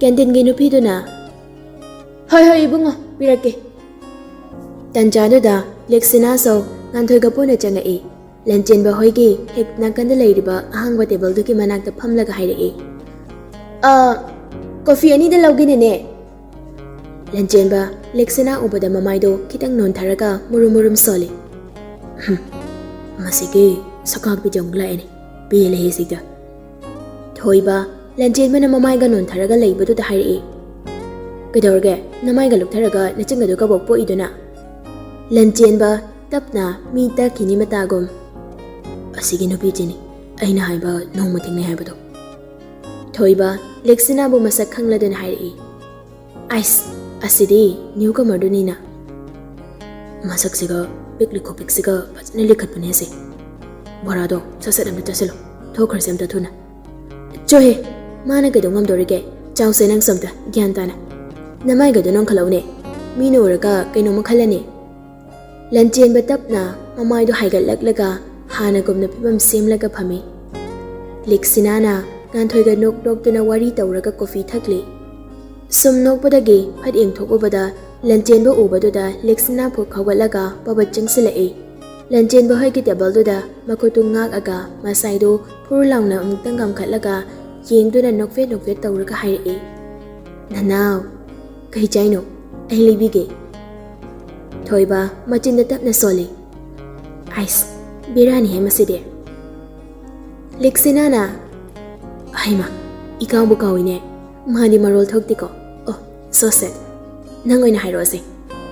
ꯀꯦꯟꯇꯤꯟꯒꯤ ꯅꯨꯄꯤꯗꯨꯅ, "ꯍꯣꯏ, ꯍꯣꯏ, ꯏꯕꯨꯡꯉꯣ, ꯄꯤꯔꯛꯀꯦ꯫" ꯇꯟꯖꯥꯗꯨꯗ ꯂꯦꯛꯁꯤꯅꯥꯁꯨ ꯉꯥꯟꯊꯣꯏꯒ ꯄꯨꯟꯅ ꯆꯪꯉꯛꯏ꯫ ꯂꯟꯆꯦꯟꯕ ꯍꯣꯏꯒꯤ ꯍꯦꯛ ꯅꯥꯀꯟꯗ ꯂꯩꯔꯤꯕ ꯑꯍꯥꯡꯕ ꯇꯦꯕꯜꯗꯨꯒꯤ ꯃꯅꯥꯛꯇ ꯐꯝꯂꯒ ꯍꯥꯏꯔꯛꯏ, "ꯑ, ꯀꯣꯐꯤ ꯑꯅꯤꯗ ꯂꯧꯒꯦ, ꯅꯦꯅꯦ꯫" ꯂꯟꯆꯦꯟꯕ ꯂꯦꯛꯁꯤꯅꯥ ꯎꯕꯗ ꯃꯃꯥꯏꯗꯣ ꯈꯤꯇꯪ ꯅꯣꯟꯊꯔꯒ ꯃꯨꯔꯨꯝ ꯃꯨꯔꯨꯝ ꯁꯣꯜꯂꯤ꯫ "ꯍꯝ, "ꯃꯁꯤꯒꯤ ꯁꯛꯀꯥꯛꯄꯤꯗꯤ ꯑꯃꯨꯛ ꯂꯥꯛꯑꯦꯅꯦ, ꯄꯦꯜꯂꯦꯍꯦ ꯁꯤꯗ"꯫ ꯊꯣꯏꯕ, ꯂꯟꯆꯦꯟꯕꯅ ꯃꯃꯥꯏꯒ ꯅꯣꯟꯊꯔꯒ ꯂꯩꯕꯗꯨꯗ ꯍꯥꯏꯔꯛꯏ꯫ "ꯀꯩꯗꯧꯔꯒꯦ? ꯅꯃꯥꯏꯒ ꯂꯨꯞꯊꯔꯒ ꯅꯆꯤꯟꯒꯗꯨ ꯀꯕꯣꯛ ꯄꯣꯛꯏꯗꯨꯅ?" ꯂꯟꯆꯦꯟꯕ, ꯇꯞꯅ, ꯃꯤ ꯇꯛꯈꯤꯅꯤ ꯃꯇꯥꯒꯨꯝ, "ꯑꯁꯤꯒꯤ ꯅꯨꯄꯤꯁꯤꯅꯤ ꯑꯩꯅ ꯍꯥꯏꯕ ꯅꯣꯡꯃ ꯊꯦꯡꯅꯩ ꯍꯥꯏꯕꯗꯣ"꯫ ꯊꯣꯏꯕ, ꯂꯦꯛꯁꯤꯅꯥꯕꯨ ꯃꯁꯛ ꯈꯪꯂꯗꯨꯅ ꯍꯥꯏꯔꯛꯏ꯫ "ꯑꯥꯏꯁ, ꯑꯁꯤꯗꯤ ꯅ꯭ꯌꯨ ꯀꯃꯔꯗꯨꯅꯤꯅ꯫ ꯃꯁꯛꯁꯤꯒ ꯄꯤꯛꯂꯤ ꯈꯨꯄꯤꯛꯁꯤꯒ ꯐꯖꯅ ꯂꯤꯈꯠꯄꯅꯦ ꯑꯁꯤ꯫ ꯕꯣꯔꯥꯗꯣ ꯁꯠ ꯁꯠ ꯑꯝꯇ ꯆꯠꯁꯤꯜꯂꯣ, ꯊꯣꯛꯈ꯭ꯔꯁꯦ ꯑꯝꯇ ꯊꯨꯅ"꯫ "ꯆꯣꯍꯦ, ꯃꯥꯅ ꯀꯩꯗꯧ ꯉꯝꯗꯧꯔꯤꯒꯦ? ꯆꯥꯎꯁꯦ ꯅꯪꯁꯨ ꯑꯝꯇ ꯒ꯭ꯌꯥꯟ ꯇꯥꯅ꯫ ꯅꯃꯥꯏꯒꯗꯣ ꯅꯣꯟꯈꯠꯂꯛꯎꯅꯦ, ꯃꯤꯅ ꯎꯔꯒ ꯀꯩꯅꯣꯝꯃ ꯈꯜꯂꯅꯤ"꯫ ꯂꯟꯆꯦꯟꯕ ꯇꯞꯅ ꯃꯃꯥꯏꯗꯨ ꯍꯥꯏꯒꯠꯂꯛꯂꯒ ꯍꯥꯟꯅꯒꯨꯝꯅ ꯐꯤꯕꯝ ꯁꯦꯝꯂꯒ ꯐꯝꯃꯤ꯫ ꯂꯤꯛꯁꯤꯅꯥꯅ ꯉꯥꯟꯊꯣꯏꯒ ꯅꯣꯛ ꯅꯣꯛꯇꯨꯅ ꯋꯥꯔꯤ ꯇꯧꯔꯒ ꯀꯣꯐꯤ ꯊꯛꯂꯤ꯫ ꯁꯨꯝ ꯅꯣꯛꯄꯗꯒꯤ ꯐꯠ ꯌꯦꯡꯊꯣꯛꯎꯕꯗ ꯂꯟꯆꯦꯟꯕ ꯎꯕꯗꯨꯗ ꯂꯤꯛꯁꯤꯅꯥ ꯐꯨꯛ ꯍꯧꯒꯠꯂꯒ ꯄꯕꯠ ꯆꯪꯁꯤꯜꯂꯛꯏ꯫ ꯂꯟꯆꯦꯟꯕ ꯍꯣꯏꯒꯤ ꯇꯦꯕꯜꯗꯨꯗ ꯃꯈꯨꯠꯇꯨ ꯉꯥꯛꯑꯒ ꯃꯁꯥꯏꯗꯨ ꯐꯨꯔ ꯂꯥꯎꯅ ꯑꯃꯨꯛꯇꯪ ꯀꯥꯝꯈꯠꯂꯒ ꯌꯦꯡꯗꯨꯅ ꯅꯣꯛꯐꯦꯠ ꯅꯣꯛꯐꯦꯠ ꯇꯧꯔꯒ ꯍꯥꯏꯔꯛꯏ, "ꯅꯅꯥꯎ, ꯀꯩ ꯆꯥꯏꯅꯣ? ꯑꯩ ꯂꯩꯕꯤꯒꯦ"꯫ ꯊꯣꯏꯕ ꯃꯆꯤꯟꯗ ꯇꯞꯅ ꯁꯣꯜꯂꯤ꯫ "ꯑꯥꯏꯁ, ꯕꯤꯔꯥꯅꯤꯍꯦ ꯃꯁꯤꯗꯤ"꯫ ꯂꯤꯛꯁꯤꯅꯥꯅ, "ꯍꯩꯃ, ꯏꯀꯥꯎꯕꯨ ꯀꯥꯎꯏꯅꯦ, ꯃꯥꯗꯤ ꯃꯔꯣꯜ ꯊꯣꯛꯇꯦꯀꯣ꯫ ꯑꯣ, so sad꯫ ꯅꯪ ꯑꯣꯏꯅ ꯍꯥꯏꯔꯛꯑꯣꯁꯦ,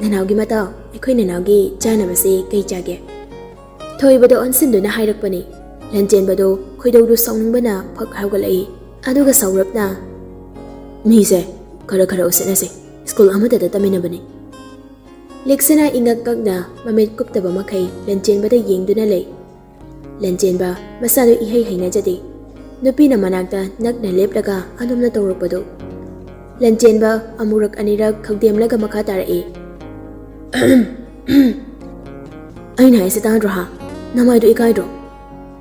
ꯅꯅꯥꯎꯒꯤ ꯃꯇꯥꯎ, ꯑꯩꯈꯣꯏ ꯅꯅꯥꯎꯒꯤ ꯆꯥꯅꯕꯁꯦ ꯀꯩ ꯆꯥꯒꯦ?" ꯊꯣꯏꯕꯗ ꯑꯣꯟꯁꯤꯟꯗꯨꯅ ꯍꯥꯏꯔꯛꯄꯅꯤ꯫ ꯂꯟꯆꯦꯟꯕꯗꯣ ꯈꯣꯏꯗꯧꯗꯨ ꯁꯥꯎꯅꯤꯡꯕꯅ ꯐꯛ ꯍꯧꯒꯠꯂꯛꯏ꯫ ꯑꯗꯨꯒ ꯁꯥꯎꯔꯞꯅ, "ꯃꯤꯁꯦ ꯈꯔ ꯈꯔ ꯎꯁꯤꯠꯅꯁꯦ, ꯁ꯭ꯀꯨꯜ ꯑꯃꯠꯇꯗ ꯇꯝꯃꯤꯟꯅꯕꯅꯤ"꯫ ꯂꯤꯛꯁꯤꯅꯥ ꯏꯉꯛ ꯀꯛꯅ ꯃꯃꯤꯠ ꯀꯨꯞꯇꯕ ꯃꯈꯩ ꯂꯟꯆꯦꯟꯕꯗ ꯌꯦꯡꯗꯨꯅ ꯂꯩ꯫ ꯂꯟꯆꯦꯟꯕ ꯃꯁꯥꯗꯨ ꯏꯍꯩ ꯍꯩꯅꯖꯗꯦ꯫ ꯅꯨꯄꯤꯅ ꯃꯅꯥꯛꯇ ꯅꯛꯅ ꯂꯦꯞꯂꯒ ꯑꯗꯨꯝꯅ ꯇꯧꯔꯛꯄꯗꯨ꯫ ꯂꯟꯆꯦꯟꯕ ꯑꯃꯨꯔꯛ ꯑꯅꯤꯔꯛ ꯈꯧꯗꯦꯝꯂꯒ ꯃꯈꯥ ꯇꯥꯔꯛꯏ꯫ "ꯑꯩꯅ ꯍꯥꯏꯁꯦ ꯇꯥꯗ꯭ꯔꯣ ꯍꯥ? ꯅꯃꯥꯏꯗꯣ ꯏꯀꯥꯏꯗ꯭ꯔꯣ?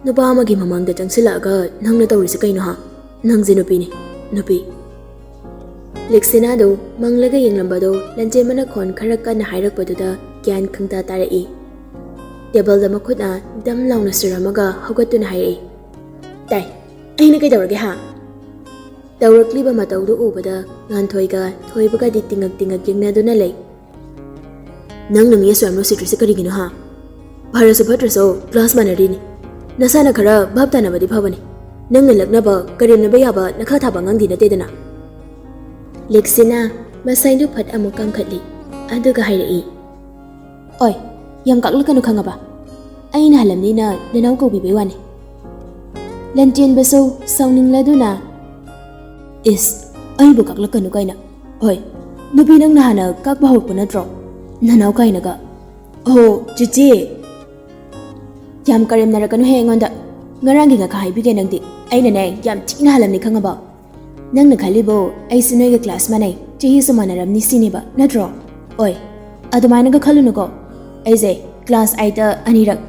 ꯅꯨꯄꯥ ꯑꯃꯒꯤ ꯃꯃꯥꯡꯗ ꯆꯪꯁꯤꯜꯂꯛꯑꯒ ꯅꯪꯅ ꯇꯧꯔꯤꯁꯦ ꯀꯩꯅꯣ ꯍꯥ? ꯅꯪꯁꯦ ꯅꯨꯄꯤꯅꯤ, ꯅꯨꯄꯤ"꯫ ꯂꯤꯛꯁꯤꯅꯥꯗꯨ ꯃꯪꯂꯒ ꯌꯦꯡꯂꯝꯕꯗꯨ ꯂꯟꯆꯦꯟꯕꯅ ꯈꯣꯟ ꯈꯔ ꯀꯟꯅ ꯍꯥꯏꯔꯛꯄꯗꯨꯗ ꯒ꯭ꯌꯥꯟ ꯈꯪꯇꯥ ꯇꯥꯔꯛꯏ꯫ ꯇꯦꯕꯜꯗ ꯃꯈꯨꯠꯅ ꯗꯝ ꯂꯥꯎꯅ ꯁꯨꯔꯝꯃꯒ ꯍꯧꯒꯠꯇꯨꯅ ꯍꯥꯏꯔꯛꯏ, "ꯇꯥꯏ, ꯑꯩꯅ ꯀꯩꯗꯧꯔꯒꯦ ꯍꯥ?" ꯇꯧꯔꯛꯂꯤꯕ ꯃꯇꯧꯗꯨ ꯎꯕꯗ ꯉꯥꯟꯊꯣꯏꯒ ꯊꯣꯏꯕꯒꯗꯤ ꯇꯤꯉꯛ ꯇꯤꯉꯛ ꯌꯦꯡꯅꯗꯨꯅ ꯂꯩ꯫ "ꯅꯪꯅ ꯃꯤ ꯑꯁꯨꯛ ꯌꯥꯝꯅ ꯎꯁꯤꯠꯇ꯭ꯔꯤꯁꯦ ꯀꯔꯤꯒꯤꯅꯣ ꯍꯥ? ꯐꯔꯁꯨ ꯐꯠꯇ꯭ꯔꯁꯨ ꯀ꯭ꯂꯥꯁ ꯃꯥꯟꯅꯔꯤꯅꯤ꯫ ꯅꯁꯥꯅ ꯈꯔ ꯚꯥꯞ ꯇꯥꯅꯕꯗꯤ ꯐꯕꯅꯤ꯫ ꯅꯪꯅ ꯂꯛꯅꯕ, ꯀꯔꯦꯝꯅꯕ ꯌꯥꯕ ꯅꯈꯥ ꯊꯥꯕ ꯑꯉꯥꯡꯗꯤ ꯅꯠꯇꯦꯗꯅ꯫ ꯂꯦꯛꯁꯤꯅꯥ ꯃꯁꯥꯏꯗꯨ ꯐꯠ ꯑꯃꯨꯛ ꯀꯥꯝꯈꯠꯂꯤ꯫ ꯑꯗꯨꯒ ꯍꯥꯏꯔꯛꯏ, "ꯑꯣꯏ, ꯌꯥꯝ ꯀꯥꯛꯂꯛꯀꯅꯨ ꯈꯪꯉꯕ? ꯑꯩꯅ ꯍꯜꯂꯝꯅꯤꯅ ꯅꯅꯥꯎ ꯀꯧꯕꯤꯕꯩ ꯋꯥꯅꯤ꯫" ꯂꯟꯆꯦꯟꯕꯁꯨ ꯁꯥꯎꯅꯤꯡꯂꯗꯨꯅ, "ꯏꯁ, ꯑꯩꯕꯨ ꯀꯥꯛꯂꯛꯀꯅꯨ ꯀꯥꯏꯅ꯫ ꯍꯣꯏ, ꯅꯨꯄꯤ ꯅꯪꯅ ꯍꯥꯟꯅ ꯀꯥꯛꯄ ꯍꯧꯔꯛꯄ ꯅꯠꯇ꯭ꯔꯣ? ꯅꯅꯥꯎ ꯀꯥꯏꯅꯒ꯫ ꯑꯣ, ꯆꯤꯆꯦ꯫ ꯌꯥꯝ ꯀꯔꯦꯝꯅꯔꯛꯀꯅꯨꯍꯦ ꯑꯩꯉꯣꯟꯗ꯫ ꯉꯔꯥꯡꯒꯤ ꯉꯥꯈꯥ ꯍꯥꯏꯕꯤꯒꯦ ꯅꯪꯗꯤ꯫ ꯑꯩꯅꯅꯦ, ꯌꯥꯝ ꯊꯤꯅ ꯍꯜꯂꯝꯅꯤ ꯈꯪꯉꯕꯣ? ꯅꯪꯅ ꯈꯜꯂꯤꯕꯣ ꯑꯩꯁꯦ ꯅꯣꯏꯒ ꯀ꯭ꯂꯥꯁ ꯃꯥꯟꯅꯩ, ꯆꯍꯤꯁꯨ ꯃꯥꯟꯅꯔꯝꯅꯤ ꯁꯤꯅꯦꯕ, ꯅꯠꯇ꯭ꯔꯣ? ꯑꯣꯏ, ꯑꯗꯨꯃꯥꯏꯅꯒ ꯈꯜꯂꯨꯅꯨꯀꯣ꯫ ꯑꯩꯁꯦ ꯀ꯭ꯂꯥꯁ ꯑꯩꯠꯇ ꯑꯅꯤꯔꯛ,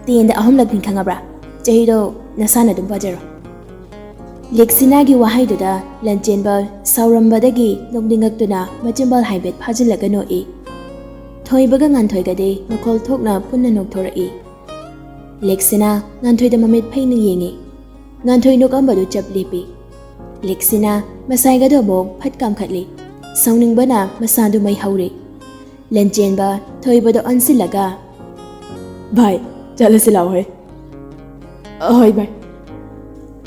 ꯇꯦꯟꯗ ꯑꯍꯨꯝꯂꯛꯅꯤ ꯈꯪꯉꯕ꯭ꯔꯥ? ꯆꯍꯤꯗꯣ ꯅꯁꯥꯅ ꯑꯗꯨꯝ ꯄꯥꯖꯔꯣ꯫" ꯂꯦꯛꯁꯤꯅꯥꯒꯤ ꯋꯥꯍꯩꯗꯨꯗ ꯂꯟꯆꯦꯟꯕ ꯁꯥꯎꯔꯝꯕꯗꯒꯤ ꯅꯣꯛꯅꯤꯡꯉꯛꯇꯨꯅ ꯃꯆꯤꯟꯕꯥꯜ ꯍꯥꯏꯐꯦꯠ ꯐꯥꯖꯤꯜꯂꯒ ꯅꯣꯛꯏ꯫ ꯊꯣꯏꯕꯒ ꯉꯥꯟꯊꯣꯏꯒꯗꯤ ꯃꯈꯣꯜ ꯊꯣꯛꯅ ꯄꯨꯟꯅ ꯅꯣꯛꯊꯣꯔꯛꯏ꯫ ꯂꯦꯛꯁꯤꯅꯥ ꯉꯥꯟꯊꯣꯏꯗ ꯃꯃꯤꯠ ꯐꯩꯅ ꯌꯦꯡꯉꯤ꯫ ꯉꯥꯟꯊꯣꯏ ꯅꯣꯛꯑꯝꯕꯗꯨ ꯆꯞ ꯂꯦꯞꯄꯤ꯫ ꯂꯦꯛꯁꯤꯅꯥ ꯃꯁꯥꯏꯒꯗꯣ ꯑꯃꯨꯛ ꯐꯠ ꯀꯥꯝꯈꯠꯂꯤ꯫ ꯁꯥꯎꯅꯤꯡꯕꯅ ꯃꯁꯥꯗꯨ ꯃꯩ ꯍꯧꯔꯦ꯫ ꯂꯟꯆꯦꯟꯕ ꯊꯣꯏꯕꯗ ꯑꯣꯟꯁꯤꯜꯂꯒ, "ꯚꯥꯏ, ꯆꯠꯂꯁꯤ ꯂꯥꯛꯑꯣꯍꯦ꯫" "ꯑꯍꯣꯏ ꯚꯥꯏ꯫"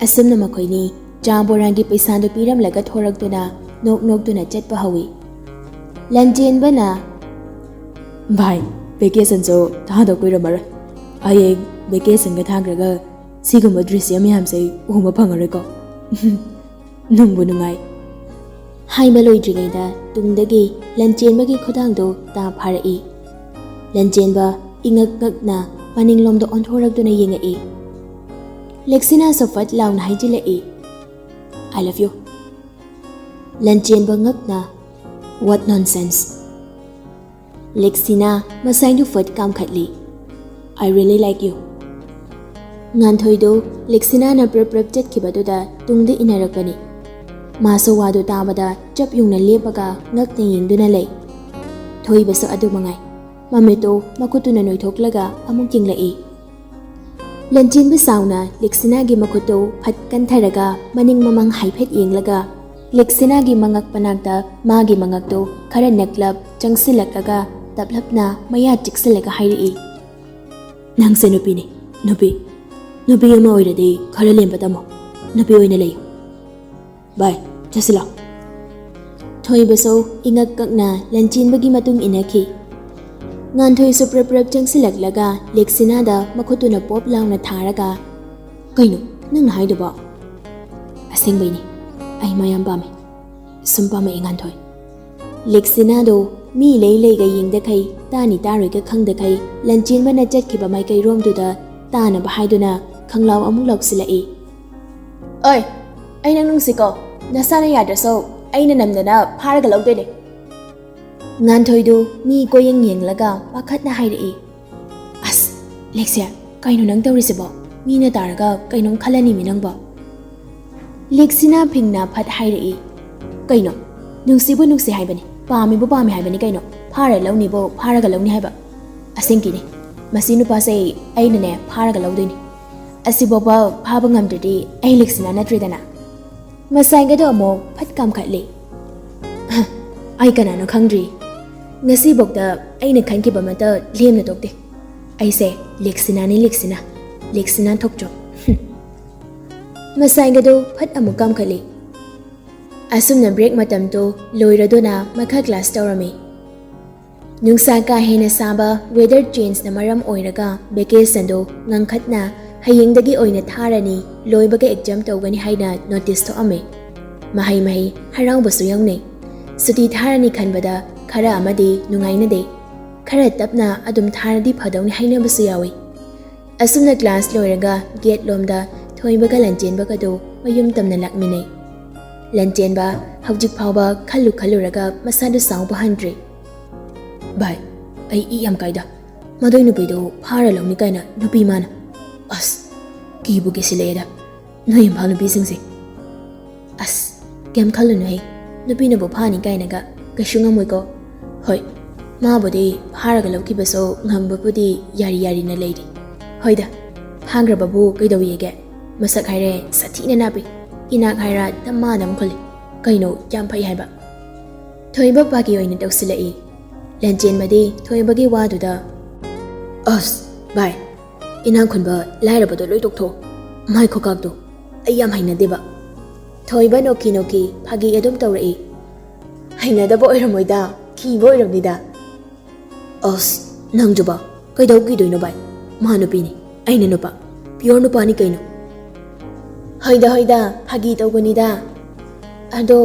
ꯑꯁꯨꯝꯅ ꯃꯈꯣꯏꯅꯤ ꯆꯥ ꯕꯣꯔꯥꯒꯤ ꯄꯩꯁꯥꯗꯨ ꯄꯤꯔꯝꯂꯒ ꯊꯣꯔꯛꯇꯨꯅ ꯅꯣꯛ ꯅꯣꯛꯇꯨꯅ ꯆꯠꯄ ꯍꯧꯏ꯫ ꯂꯟꯆꯦꯟꯕꯅ, "ꯚꯥꯏ, ꯚꯦꯀꯦꯁꯟꯁꯨ ꯊꯥꯗꯧ ꯀꯨꯏꯔꯝꯃꯔꯣꯏ꯫ ꯍꯌꯦꯡ ꯚꯦꯀꯦꯁꯟꯒ ꯊꯥꯈ꯭ꯔꯒ ꯁꯤꯒꯨꯝꯕ ꯗ꯭ꯔꯤꯁ꯭ꯌ ꯃꯌꯥꯝꯁꯦ ꯎꯕ ꯐꯪꯉꯔꯣꯏꯀꯣ꯫ ꯅꯨꯡꯕꯨ ꯅꯨꯡꯉꯥꯏ꯫" ꯍꯥꯏꯕ ꯂꯣꯏꯗ꯭ꯔꯤꯉꯩꯗ ꯇꯨꯡꯗꯒꯤ ꯂꯟꯆꯦꯟꯕꯒꯤ ꯈꯨꯗꯥꯡꯗꯨ ꯇꯥ ꯐꯥꯔꯛꯏ꯫ ꯂꯟꯆꯦꯟꯕ ꯏꯉꯛ ꯉꯛꯅ ꯃꯅꯤꯡꯂꯣꯝꯗ ꯑꯣꯟꯊꯣꯔꯛꯇꯨꯅ ꯌꯦꯡꯉꯛꯏ꯫ ꯂꯦꯛꯁꯤꯅꯥꯁꯨ ꯐꯠ ꯂꯥꯎꯅ ꯍꯥꯏꯖꯤꯜꯂꯛꯏ, "I love you꯫" ꯂꯟꯆꯦꯟꯕ ꯉꯛꯅ, "What nonsense!" ꯂꯦꯛꯁꯤꯅꯥ ꯃꯁꯥꯏꯗꯨ ꯐꯠ ꯀꯥꯝꯈꯠꯂꯤ꯫ "I really like you꯫" ꯉꯥꯟꯊꯣꯏꯗꯨ ꯂꯦꯛꯁꯤꯅꯥꯅ ꯄ꯭ꯔꯞ ꯄ꯭ꯔꯞ ꯆꯠꯈꯤꯕꯗꯨꯗ ꯇꯨꯡꯗ ꯏꯟꯅꯔꯛꯄꯅꯤ꯫ ꯃꯥꯁꯨ ꯋꯥꯗꯨ ꯇꯥꯕꯗ ꯆꯞ ꯌꯨꯡꯅ ꯂꯦꯞꯄꯒ ꯉꯛꯅ ꯌꯦꯡꯗꯨꯅ ꯂꯩ꯫ ꯊꯣꯏꯕꯁꯨ ꯑꯗꯨ ꯃꯉꯥꯏ꯫ ꯃꯃꯤꯠꯇꯨ ꯃꯈꯨꯠꯇꯨꯅ ꯅꯣꯏꯊꯣꯛꯂꯒ ꯑꯃꯨꯛ ꯌꯦꯡꯂꯛꯏ꯫ ꯂꯟꯆꯦꯟꯕ ꯁꯥꯎꯅ ꯂꯦꯛꯁꯤꯅꯥꯒꯤ ꯃꯈꯨꯠꯇꯨ ꯐꯠ ꯀꯟꯊꯔꯒ ꯃꯅꯤꯡ ꯃꯃꯥꯡ ꯍꯥꯏꯐꯦꯠ ꯌꯦꯡꯂꯒ ꯂꯦꯛꯁꯤꯅꯥꯒꯤ ꯃꯉꯛ ꯃꯅꯥꯛꯇ ꯃꯥꯒꯤ ꯃꯉꯛꯇꯨ ꯈꯔ ꯅꯛꯂꯞ ꯆꯪꯁꯤꯜꯂꯛꯂꯒ ꯇꯞꯂꯞꯅ ꯃꯌꯥ ꯆꯤꯛꯁꯤꯜꯂꯒ ꯍꯥꯏꯔꯛꯏ, "ꯅꯪꯁꯦ ꯅꯨꯄꯤꯅꯤ, ꯅꯨꯄꯤ꯫ ꯅꯨꯄꯤ ꯑꯃ ꯑꯣꯏꯔꯗꯤ ꯈꯔ ꯂꯦꯝꯕ ꯇꯝꯃꯣ꯫ ꯅꯨꯄꯤ ꯑꯣꯏꯅ ꯂꯩꯌꯨ꯫ ꯚꯥꯏ, ꯆꯠꯁꯤꯜꯂꯣ꯫" ꯊꯣꯏꯕꯁꯨ ꯏꯉꯛ ꯀꯛꯅ ꯂꯟꯆꯦꯟꯕꯒꯤ ꯃꯇꯨꯡ ꯏꯟꯅꯈꯤ꯫ ꯉꯥꯟꯊꯣꯏꯁꯨ ꯄ꯭ꯔꯞ ꯄ꯭ꯔꯞ ꯆꯪꯁꯤꯜꯂꯛꯂꯒ ꯂꯦꯛꯁꯤꯅꯥꯗ ꯃꯈꯨꯠꯇꯨꯅ ꯄꯣꯞ ꯂꯥꯎꯅ ꯊꯥꯔꯒ, "ꯀꯩꯅꯣ ꯅꯪꯅ ꯍꯥꯏꯗꯨꯕꯣ?" "ꯑꯁꯦꯡꯕꯩꯅꯤ, ꯑꯩ ꯃꯥ ꯌꯥꯝ ꯄꯥꯝꯃꯦ꯫ ꯁꯨꯝ ꯄꯥꯝꯃꯛꯑꯦ, ꯉꯥꯟꯊꯣꯏ꯫" ꯂꯦꯛꯁꯤꯅꯥꯗꯣ ꯃꯤ ꯂꯩ ꯂꯩꯒ ꯌꯦꯡꯗꯈꯩ, ꯇꯥꯅꯤ ꯇꯥꯔꯣꯏꯒ ꯈꯪꯗꯈꯩ, ꯂꯟꯆꯦꯟꯕꯅ ꯆꯠꯈꯤꯕ ꯃꯥꯏꯀꯩꯔꯣꯝꯗꯨꯗ ꯇꯥꯅꯕ ꯍꯥꯏꯗꯨꯅ ꯈꯪꯂꯥꯎ ꯑꯃꯨꯛ ꯂꯥꯎꯁꯤꯜꯂꯛꯏ꯫ "ꯑꯣꯏ, ꯑꯩ ꯅꯪ ꯅꯨꯡꯁꯤꯀꯣ꯫ ꯅꯁꯥꯅ ꯌꯥꯗ꯭ꯔꯁꯨ ꯑꯩꯅ ꯅꯝꯗꯅ ꯐꯥꯔꯒ ꯂꯧꯗꯣꯏꯅꯦ꯫" ꯉꯥꯟꯊꯣꯏꯗꯨ ꯃꯤ ꯀꯣꯏꯌꯦꯡ ꯌꯦꯡꯂꯒ ꯄꯥꯈꯠꯅ ꯍꯥꯏꯔꯛꯏ꯫ "ꯑꯁ, ꯂꯦꯛꯁꯤꯌꯥ, ꯀꯩꯅꯣ ꯅꯪ ꯇꯧꯔꯤꯁꯤꯕꯣ? ꯃꯤꯅ ꯇꯥꯔꯒ ꯀꯩꯅꯣꯝ ꯈꯜꯂꯅꯤꯃꯤ ꯅꯪꯕꯣ꯫" ꯂꯦꯛꯁꯤꯅꯥ ꯐꯤꯡꯅ ꯐꯠ ꯍꯥꯏꯔꯛꯏ꯫ "ꯀꯩꯅꯣ? ꯅꯨꯡꯁꯤꯕꯨ ꯅꯨꯡꯁꯤ ꯍꯥꯏꯕꯅꯤ, ꯄꯥꯝꯃꯤꯕꯨ ꯄꯥꯝꯃꯤ ꯍꯥꯏꯕꯅꯤ ꯀꯩꯅꯣ꯫ ꯐꯥꯔ ꯂꯧꯅꯤꯕꯨ ꯐꯥꯔꯒ ꯂꯧꯅꯤ ꯍꯥꯏꯕ꯫ ꯑꯁꯦꯡꯀꯤꯅꯤ, ꯃꯁꯤ ꯅꯨꯄꯥꯁꯦ ꯑꯩꯅꯅꯦ ꯐꯥꯔꯒ ꯂꯧꯗꯣꯏꯅꯤ꯫ ꯑꯁꯤꯐꯥꯎꯕ ꯐꯥꯕ ꯉꯝꯗ꯭ꯔꯗꯤ ꯑꯩ ꯂꯦꯛꯁꯤꯅꯥ ꯅꯠꯇ꯭ꯔꯦꯗꯅ꯫" ꯃꯁꯥꯏꯒꯗꯣ ꯑꯃꯨꯛ ꯐꯠ ꯀꯥꯝꯈꯠꯂꯤ꯫ "ꯍ, ꯑꯩ ꯀꯅꯥꯅꯣ ꯈꯪꯗ꯭ꯔꯤ꯫ ꯉꯁꯤꯐꯥꯎꯗ ꯑꯩꯅ ꯈꯟꯈꯤꯕ ꯑꯃꯠꯇ ꯂꯦꯝꯅ ꯇꯣꯛꯇꯦ꯫ ꯑꯩꯁꯦ ꯂꯦꯛꯁꯤꯅꯥꯅꯤ, ꯂꯦꯛꯁꯤꯅꯥ, ꯂꯦꯛꯁꯤꯅꯥ ꯊꯣꯛꯆꯣꯝ꯫" ꯍꯨꯝ꯫ ꯃꯁꯥꯏꯒꯗꯣ ꯐꯠ ꯑꯃꯨꯛ ꯀꯥꯝꯈꯠꯂꯤ꯫ ꯑꯁꯨꯝꯅ ꯕ꯭ꯔꯦꯛ ꯃꯇꯝꯗꯣ ꯂꯣꯏꯔꯗꯨꯅ ꯃꯈꯥ ꯀ꯭ꯂꯥꯁ ꯇꯧꯔꯝꯃꯤ꯫ ꯅꯨꯡꯁꯥ ꯀꯥ ꯍꯦꯟꯅ ꯁꯥꯕ, ꯋꯦꯗꯔ ꯆꯦꯟꯖꯅ ꯃꯔꯝ ꯑꯣꯏꯔꯒ ꯚꯦꯀꯦꯁꯟꯗꯣ ꯉꯟꯈꯠꯅ ꯍꯌꯦꯡꯗꯒꯤ ꯑꯣꯏꯅ ꯊꯥꯔꯅꯤ, ꯂꯣꯏꯕꯒ ꯑꯦꯛꯖꯥꯝ ꯇꯧꯒꯅꯤ ꯍꯥꯏꯅ ꯅꯣꯇꯤꯁ ꯊꯣꯛꯑꯝꯃꯦ꯫ ꯃꯍꯩ ꯃꯍꯩ ꯍꯔꯥꯎꯕꯁꯨ ꯌꯥꯎꯅꯩ꯫ ꯁꯨꯇꯤ ꯊꯥꯔꯅꯤ ꯈꯟꯕꯗ ꯈꯔ ꯑꯃꯗꯤ ꯅꯨꯡꯉꯥꯏꯅꯗꯦ꯫ ꯈꯔ ꯇꯞꯅ ꯑꯗꯨꯝ ꯊꯥꯔꯗꯤ ꯐꯗꯧꯅꯤ ꯍꯥꯏꯅꯕꯁꯨ ꯌꯥꯎꯏ꯫ ꯑꯁꯨꯝꯅ ꯀ꯭ꯂꯥꯁ ꯂꯣꯏꯔꯒ ꯒꯦꯠ ꯂꯣꯝꯗ ꯊꯣꯏꯕꯒ ꯂꯟꯆꯦꯟꯕꯒꯗꯨ ꯃꯌꯨꯝ ꯇꯝꯅ ꯂꯥꯛꯃꯤꯟꯅꯩ꯫ ꯂꯟꯆꯦꯟꯕ ꯍꯧꯖꯤꯛ ꯐꯥꯎꯕ ꯈꯜꯂꯨ ꯈꯜꯂꯨꯔꯒ ꯃꯁꯥꯗꯨ ꯁꯥꯎꯕ ꯍꯟꯗ꯭ꯔꯤ꯫ "ꯚꯥꯏ, ꯑꯩ ꯏ ꯌꯥꯝ ꯀꯥꯏꯗ꯫ ꯃꯗꯨꯏ ꯅꯨꯄꯤꯗꯨ ꯐꯥꯔ ꯂꯧꯅꯤ ꯀꯥꯏꯅ ꯅꯨꯄꯤ ꯃꯥꯅ꯫ ꯑꯁ, ꯀꯤꯕꯨ ꯀꯤꯁꯤꯜꯂꯛꯑꯦꯗ ꯅꯣꯏ ꯏꯝꯐꯥꯜ ꯅꯨꯄꯤꯁꯤꯡꯁꯦ꯫ ꯑꯁ, ꯀꯩꯝ ꯈꯜꯂꯨꯅꯨꯍꯦ, ꯅꯨꯄꯤꯅꯕꯨ ꯐꯥꯅꯤ ꯀꯥꯏꯅꯒ ꯀꯩꯁꯨ ꯉꯝꯃꯣꯏꯀꯣ꯫ ꯍꯣꯏ, ꯃꯥꯕꯨꯗꯤ ꯐꯥꯔꯒ ꯂꯧꯈꯤꯕꯁꯨ ꯉꯝꯕꯕꯨꯗꯤ ꯌꯥꯔꯤ ꯌꯥꯔꯤꯅ ꯂꯩꯔꯤ꯫ ꯍꯣꯏꯗ, ꯐꯥꯈ꯭ꯔꯕꯕꯨ ꯀꯩꯗꯧꯋꯦꯒꯦ? ꯃꯁꯛ ꯍꯥꯏꯔꯦ ꯁꯥꯊꯤꯅ ꯅꯥꯞꯄꯤ, ꯏꯅꯥꯛ ꯍꯥꯏꯔ ꯗꯃꯥꯗꯝ ꯈꯨꯜꯂꯤ꯫ ꯀꯩꯅꯣ ꯌꯥꯝ ꯐꯩ ꯍꯥꯏꯕ?" ꯊꯣꯏꯕ ꯄꯥꯒꯤ ꯑꯣꯏꯅ ꯇꯧꯁꯤꯜꯂꯛꯏ꯫ ꯂꯟꯆꯦꯟꯕꯗꯤ ꯊꯣꯏꯕꯒꯤ ꯋꯥꯗꯨꯗ, "ꯑꯁ, ꯚꯥꯏ, ꯏꯅꯥꯛ ꯈꯨꯟꯕ ꯂꯥꯏꯔꯕꯗꯣ ꯂꯣꯏ ꯇꯣꯛꯊꯣꯛꯑꯣ꯫ ꯃꯥꯏ ꯈꯨꯀꯥꯛꯇꯣ ꯑꯩ ꯌꯥꯝ ꯍꯩꯅꯗꯦꯕ꯫ ꯊꯣꯏꯕ ꯅꯣꯛꯈꯤ ꯅꯣꯛꯈꯤ ꯐꯥꯒꯤ ꯑꯗꯨꯝ ꯇꯧꯔꯛꯏ꯫ ꯍꯩꯅꯗꯕ ꯑꯣꯏꯔꯝꯃꯣꯏꯗ, ꯀꯤꯕ ꯑꯣꯏꯔꯝꯅꯤꯗ꯫ ꯑꯁ, ꯅꯪꯖꯨꯕ, ꯀꯩꯗꯧ ꯀꯤꯗꯣꯏꯅꯣ ꯚꯥꯏ? ꯃꯥ ꯅꯨꯄꯤꯅꯤ, ꯑꯩꯅ ꯅꯨꯄꯥ꯫ Pure ꯅꯨꯄꯥꯅꯤ ꯀꯩꯅꯣ꯫ ꯍꯣꯏꯗ ꯍꯣꯏꯗ, ꯐꯥꯒꯤ ꯇꯧꯕꯅꯤꯗ꯫ ꯑꯗꯣ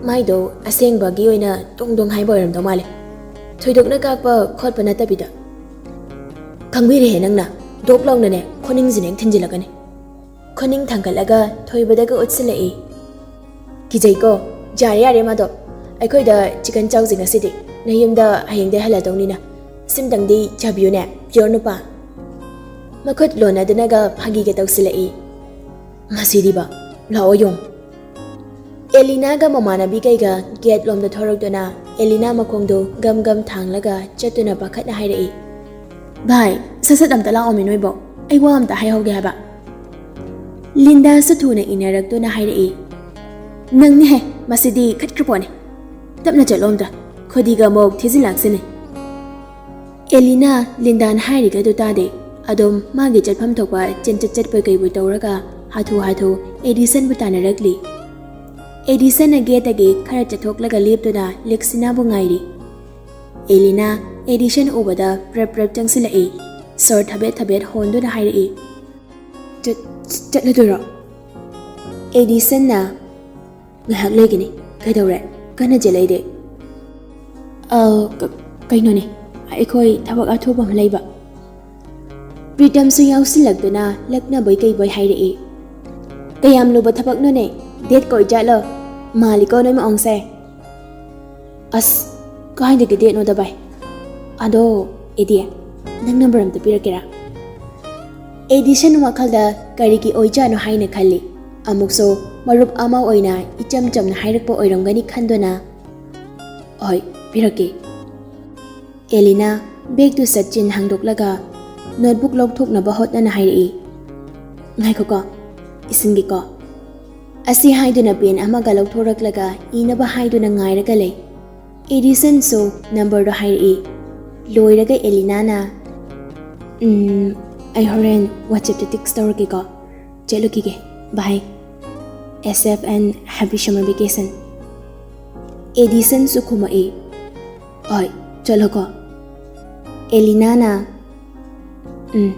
ꯃꯥꯏꯗꯣ ꯑꯁꯦꯡꯕꯒꯤ ꯑꯣꯏꯅ ꯗꯣꯡ ꯗꯣꯡ ꯍꯥꯏꯕ ꯑꯣꯏꯔꯝꯗꯧ ꯃꯥꯜꯂꯦ꯫ ꯊꯣꯏꯗꯣꯛꯅ ꯀꯥꯛꯄ ꯈꯣꯠꯄ ꯅꯠꯇꯕꯤꯗ꯫ ꯈꯪꯕꯤꯔꯦꯍꯦ ꯅꯪꯅ, ꯗꯣꯛ ꯂꯥꯎꯅꯅꯦ ꯈꯨꯅꯤꯡꯁꯤꯅꯦ ꯊꯤꯟꯖꯤꯜꯂꯛꯀꯅꯤ꯫ ꯈꯨꯅꯤꯡ ꯊꯥꯡꯒꯠꯂꯒ ꯊꯣꯏꯕꯗꯒ ꯎꯠꯁꯤꯜꯂꯛꯏ꯫ ꯀꯤꯖꯩꯀꯣ꯫ ꯌꯥꯔꯦ ꯌꯥꯔꯦ ꯃꯥꯗꯣ꯫ ꯑꯩꯈꯣꯏꯗ chicken ꯆꯥꯎꯁꯦ ꯉꯁꯤꯗꯤ꯫ ꯅꯌꯨꯝꯗ ꯍꯌꯦꯡꯗꯩ ꯍꯜꯂꯗꯧꯅꯤꯅ꯫ ꯁꯤꯝꯇꯪꯗꯤ ꯆꯥꯕꯤꯌꯨꯅꯦ, pure ꯅꯨꯄꯥ꯫ ꯃꯈꯨꯠ ꯂꯣꯟꯅꯗꯨꯅꯒ ꯐꯥꯒꯤꯒ ꯇꯧꯁꯤꯜꯂꯛꯏ꯫ ꯃꯁꯤꯗꯤꯕ, ꯂꯥꯛꯑꯣ ꯌꯣꯡ꯫ ꯑꯦꯂꯤꯅꯥꯒ ꯃꯃꯥꯟꯅꯕꯤ ꯀꯩꯒ gate ꯂꯣꯝꯗ ꯊꯣꯔꯛꯇꯨꯅ ꯑꯦꯂꯤꯅꯥ ꯃꯈꯣꯡꯗꯣ ꯒꯝ ꯒꯝ ꯊꯥꯡꯂꯒ ꯆꯠꯇꯨꯅ ꯄꯥꯈꯠꯅ ꯍꯥꯏꯔꯛꯏ꯫ ꯚꯥꯏ, ꯁꯠ ꯁꯠ ꯑꯝꯇ ꯂꯥꯛꯑꯣꯃꯤ ꯅꯣꯏꯕꯣ, ꯑꯩ ꯋꯥ ꯑꯝꯇ ꯍꯥꯏꯍꯧꯒꯦ ꯍꯥꯏꯕ꯫ ꯂꯤꯟꯗꯥꯁꯨ ꯊꯨꯅ ꯏꯟꯅꯔꯛꯇꯨꯅ ꯍꯥꯏꯔꯛꯏ꯫ ꯅꯪꯅꯤꯍꯦ, ꯃꯁꯤꯗꯤ ꯈꯠꯈ꯭ꯔ ꯄꯣꯠꯅꯤ꯫ ꯇꯞꯅ ꯆꯠꯂꯣ ꯑꯝꯇ, ꯈꯣꯗꯤꯒ ꯑꯃꯨꯛ ꯊꯤꯖꯤꯜꯂꯛꯁꯤꯅꯤ꯫ ꯑꯦꯂꯤꯅꯥ ꯂꯤꯟꯗꯥꯅ ꯍꯥꯏꯔꯤꯒꯗꯨ ꯇꯥꯗꯦ꯫ ꯑꯗꯨꯝ ꯃꯥꯒꯤ ꯆꯠꯐꯝ ꯊꯣꯛꯄ ꯆꯦꯟꯆꯠ ꯆꯠꯄꯣꯏ ꯀꯩꯕꯣꯏ ꯇꯧꯔꯒ ꯍꯥꯊꯨ ꯍꯥꯊꯨ ꯑꯦꯗꯤꯁꯟꯕꯨ ꯇꯥꯟꯅꯔꯛꯂꯤ꯫ ꯑꯦꯗꯤꯁꯟꯅ gateꯇꯒꯤ ꯈꯔ ꯆꯠꯊꯣꯛꯂꯒ ꯂꯦꯞꯇꯨꯅ ꯂꯤꯛꯁꯤꯅꯥꯕꯨ ꯉꯥꯏꯔꯤ꯫ ꯑꯦꯂꯤꯅꯥ ꯑꯦꯗꯤꯁꯟ ꯎꯕꯗ ꯄ꯭ꯔꯞ ꯄ꯭ꯔꯞ ꯆꯪꯁꯤꯜꯂꯛꯏ꯫ ꯁꯣꯔ ꯊꯕꯦꯠ ꯊꯕꯦꯠ ꯍꯣꯟꯗꯨꯅ ꯍꯥꯏꯔꯛꯏ꯫ "ꯆꯠ-, ꯆꯠꯂꯗꯣꯏꯔꯣ?" ꯑꯦꯗꯤꯁꯟꯅ, "ꯉꯥꯏꯍꯥꯛ ꯂꯩꯒꯅꯤ꯫ ꯀꯩꯗꯧꯔꯦ? ꯀꯟꯅ ꯆꯦꯜꯂꯛꯏꯗꯤ?" "ꯑ, ꯀ-, ꯀꯩꯅꯣꯅꯦ, ꯑꯩꯈꯣꯏ ꯊꯕꯛ ꯑꯊꯨꯕ ꯑꯃ ꯂꯩꯕ꯫" ꯄ꯭ꯔꯤꯇꯝꯁꯨ ꯌꯥꯎꯁꯤꯜꯂꯛꯇꯨꯅ ꯂꯛꯅꯕꯣꯏ ꯀꯩꯕꯣꯏ ꯍꯥꯏꯔꯛꯏ꯫ "ꯀꯌꯥꯝ ꯂꯨꯕ ꯊꯕꯛꯅꯣꯅꯦ? Dateꯀ ꯑꯣꯏꯖꯥꯠꯂꯣ? ꯃꯥꯜꯂꯤꯀꯣ ꯅꯣꯏ ꯃꯑꯣꯡꯁꯦ꯫" "ꯑꯁ, ꯀꯥꯏꯗꯒꯤ dateꯅꯣꯗ ꯚꯥꯏ꯫ ꯑꯗꯣ, ꯑꯦꯗꯤ, ꯅꯪ number ꯑꯝꯇ ꯄꯤꯔꯛꯀꯦꯔꯥ?" ꯑꯦꯗꯤꯁꯟ ꯋꯥꯈꯜꯗ ꯀꯔꯤꯒꯤ ꯑꯣꯏꯖꯥꯠꯅꯣ ꯍꯥꯏꯅ ꯈꯜꯂꯤ꯫ ꯑꯃꯨꯛꯁꯨ ꯃꯔꯨꯞ ꯑꯃ ꯑꯣꯏꯅ ꯏꯆꯝ ꯆꯝꯅ ꯍꯥꯏꯔꯛꯄ ꯑꯣꯏꯔꯝꯒꯅꯤ ꯈꯟꯗꯨꯅ, "ꯍꯣꯏ, ꯄꯤꯔꯛꯀꯦ꯫" ꯑꯦꯂꯤꯅꯥ bagꯇꯨ ꯁꯠ ꯆꯤꯟ ꯍꯥꯡꯗꯣꯛꯂꯒ notebook ꯂꯧꯊꯣꯛꯅꯕ ꯍꯣꯠꯅꯅ ꯍꯥꯏꯔꯛꯏ꯫ "ꯉꯥꯏꯈꯣꯀꯣ, ꯏꯁꯤꯟꯒꯦꯀꯣ꯫" ꯑꯁꯤ ꯍꯥꯏꯗꯨꯅ pen ꯑꯃꯒ ꯂꯧꯊꯣꯔꯛꯂꯒ ꯏꯅꯕ ꯍꯥꯏꯗꯨꯅ ꯉꯥꯏꯔꯒ ꯂꯩ꯫ ꯑꯦꯗꯤꯁꯟꯁꯨ numberꯗꯣ ꯍꯥꯏꯔꯛꯏ꯫ ꯂꯣꯏꯔꯒ ꯑꯦꯂꯤꯅꯥꯅ, "ꯎꯝ, ꯑꯩ ꯍꯣꯔꯦꯟ WhatsApp-ꯇ text ꯇꯧꯔꯛꯀꯦꯀꯣ꯫ ꯆꯠꯂꯨꯈꯤꯒꯦ꯫ Bye. S F and happy summer vacation. ꯑꯦꯗꯤꯁꯟꯁꯨ ꯈꯨꯝꯃꯛꯏ꯫ ꯍꯣꯏ, ꯆꯠꯂꯣꯀꯣ꯫ ꯑꯦꯂꯤꯅꯥꯅ, "ꯎꯝ꯫"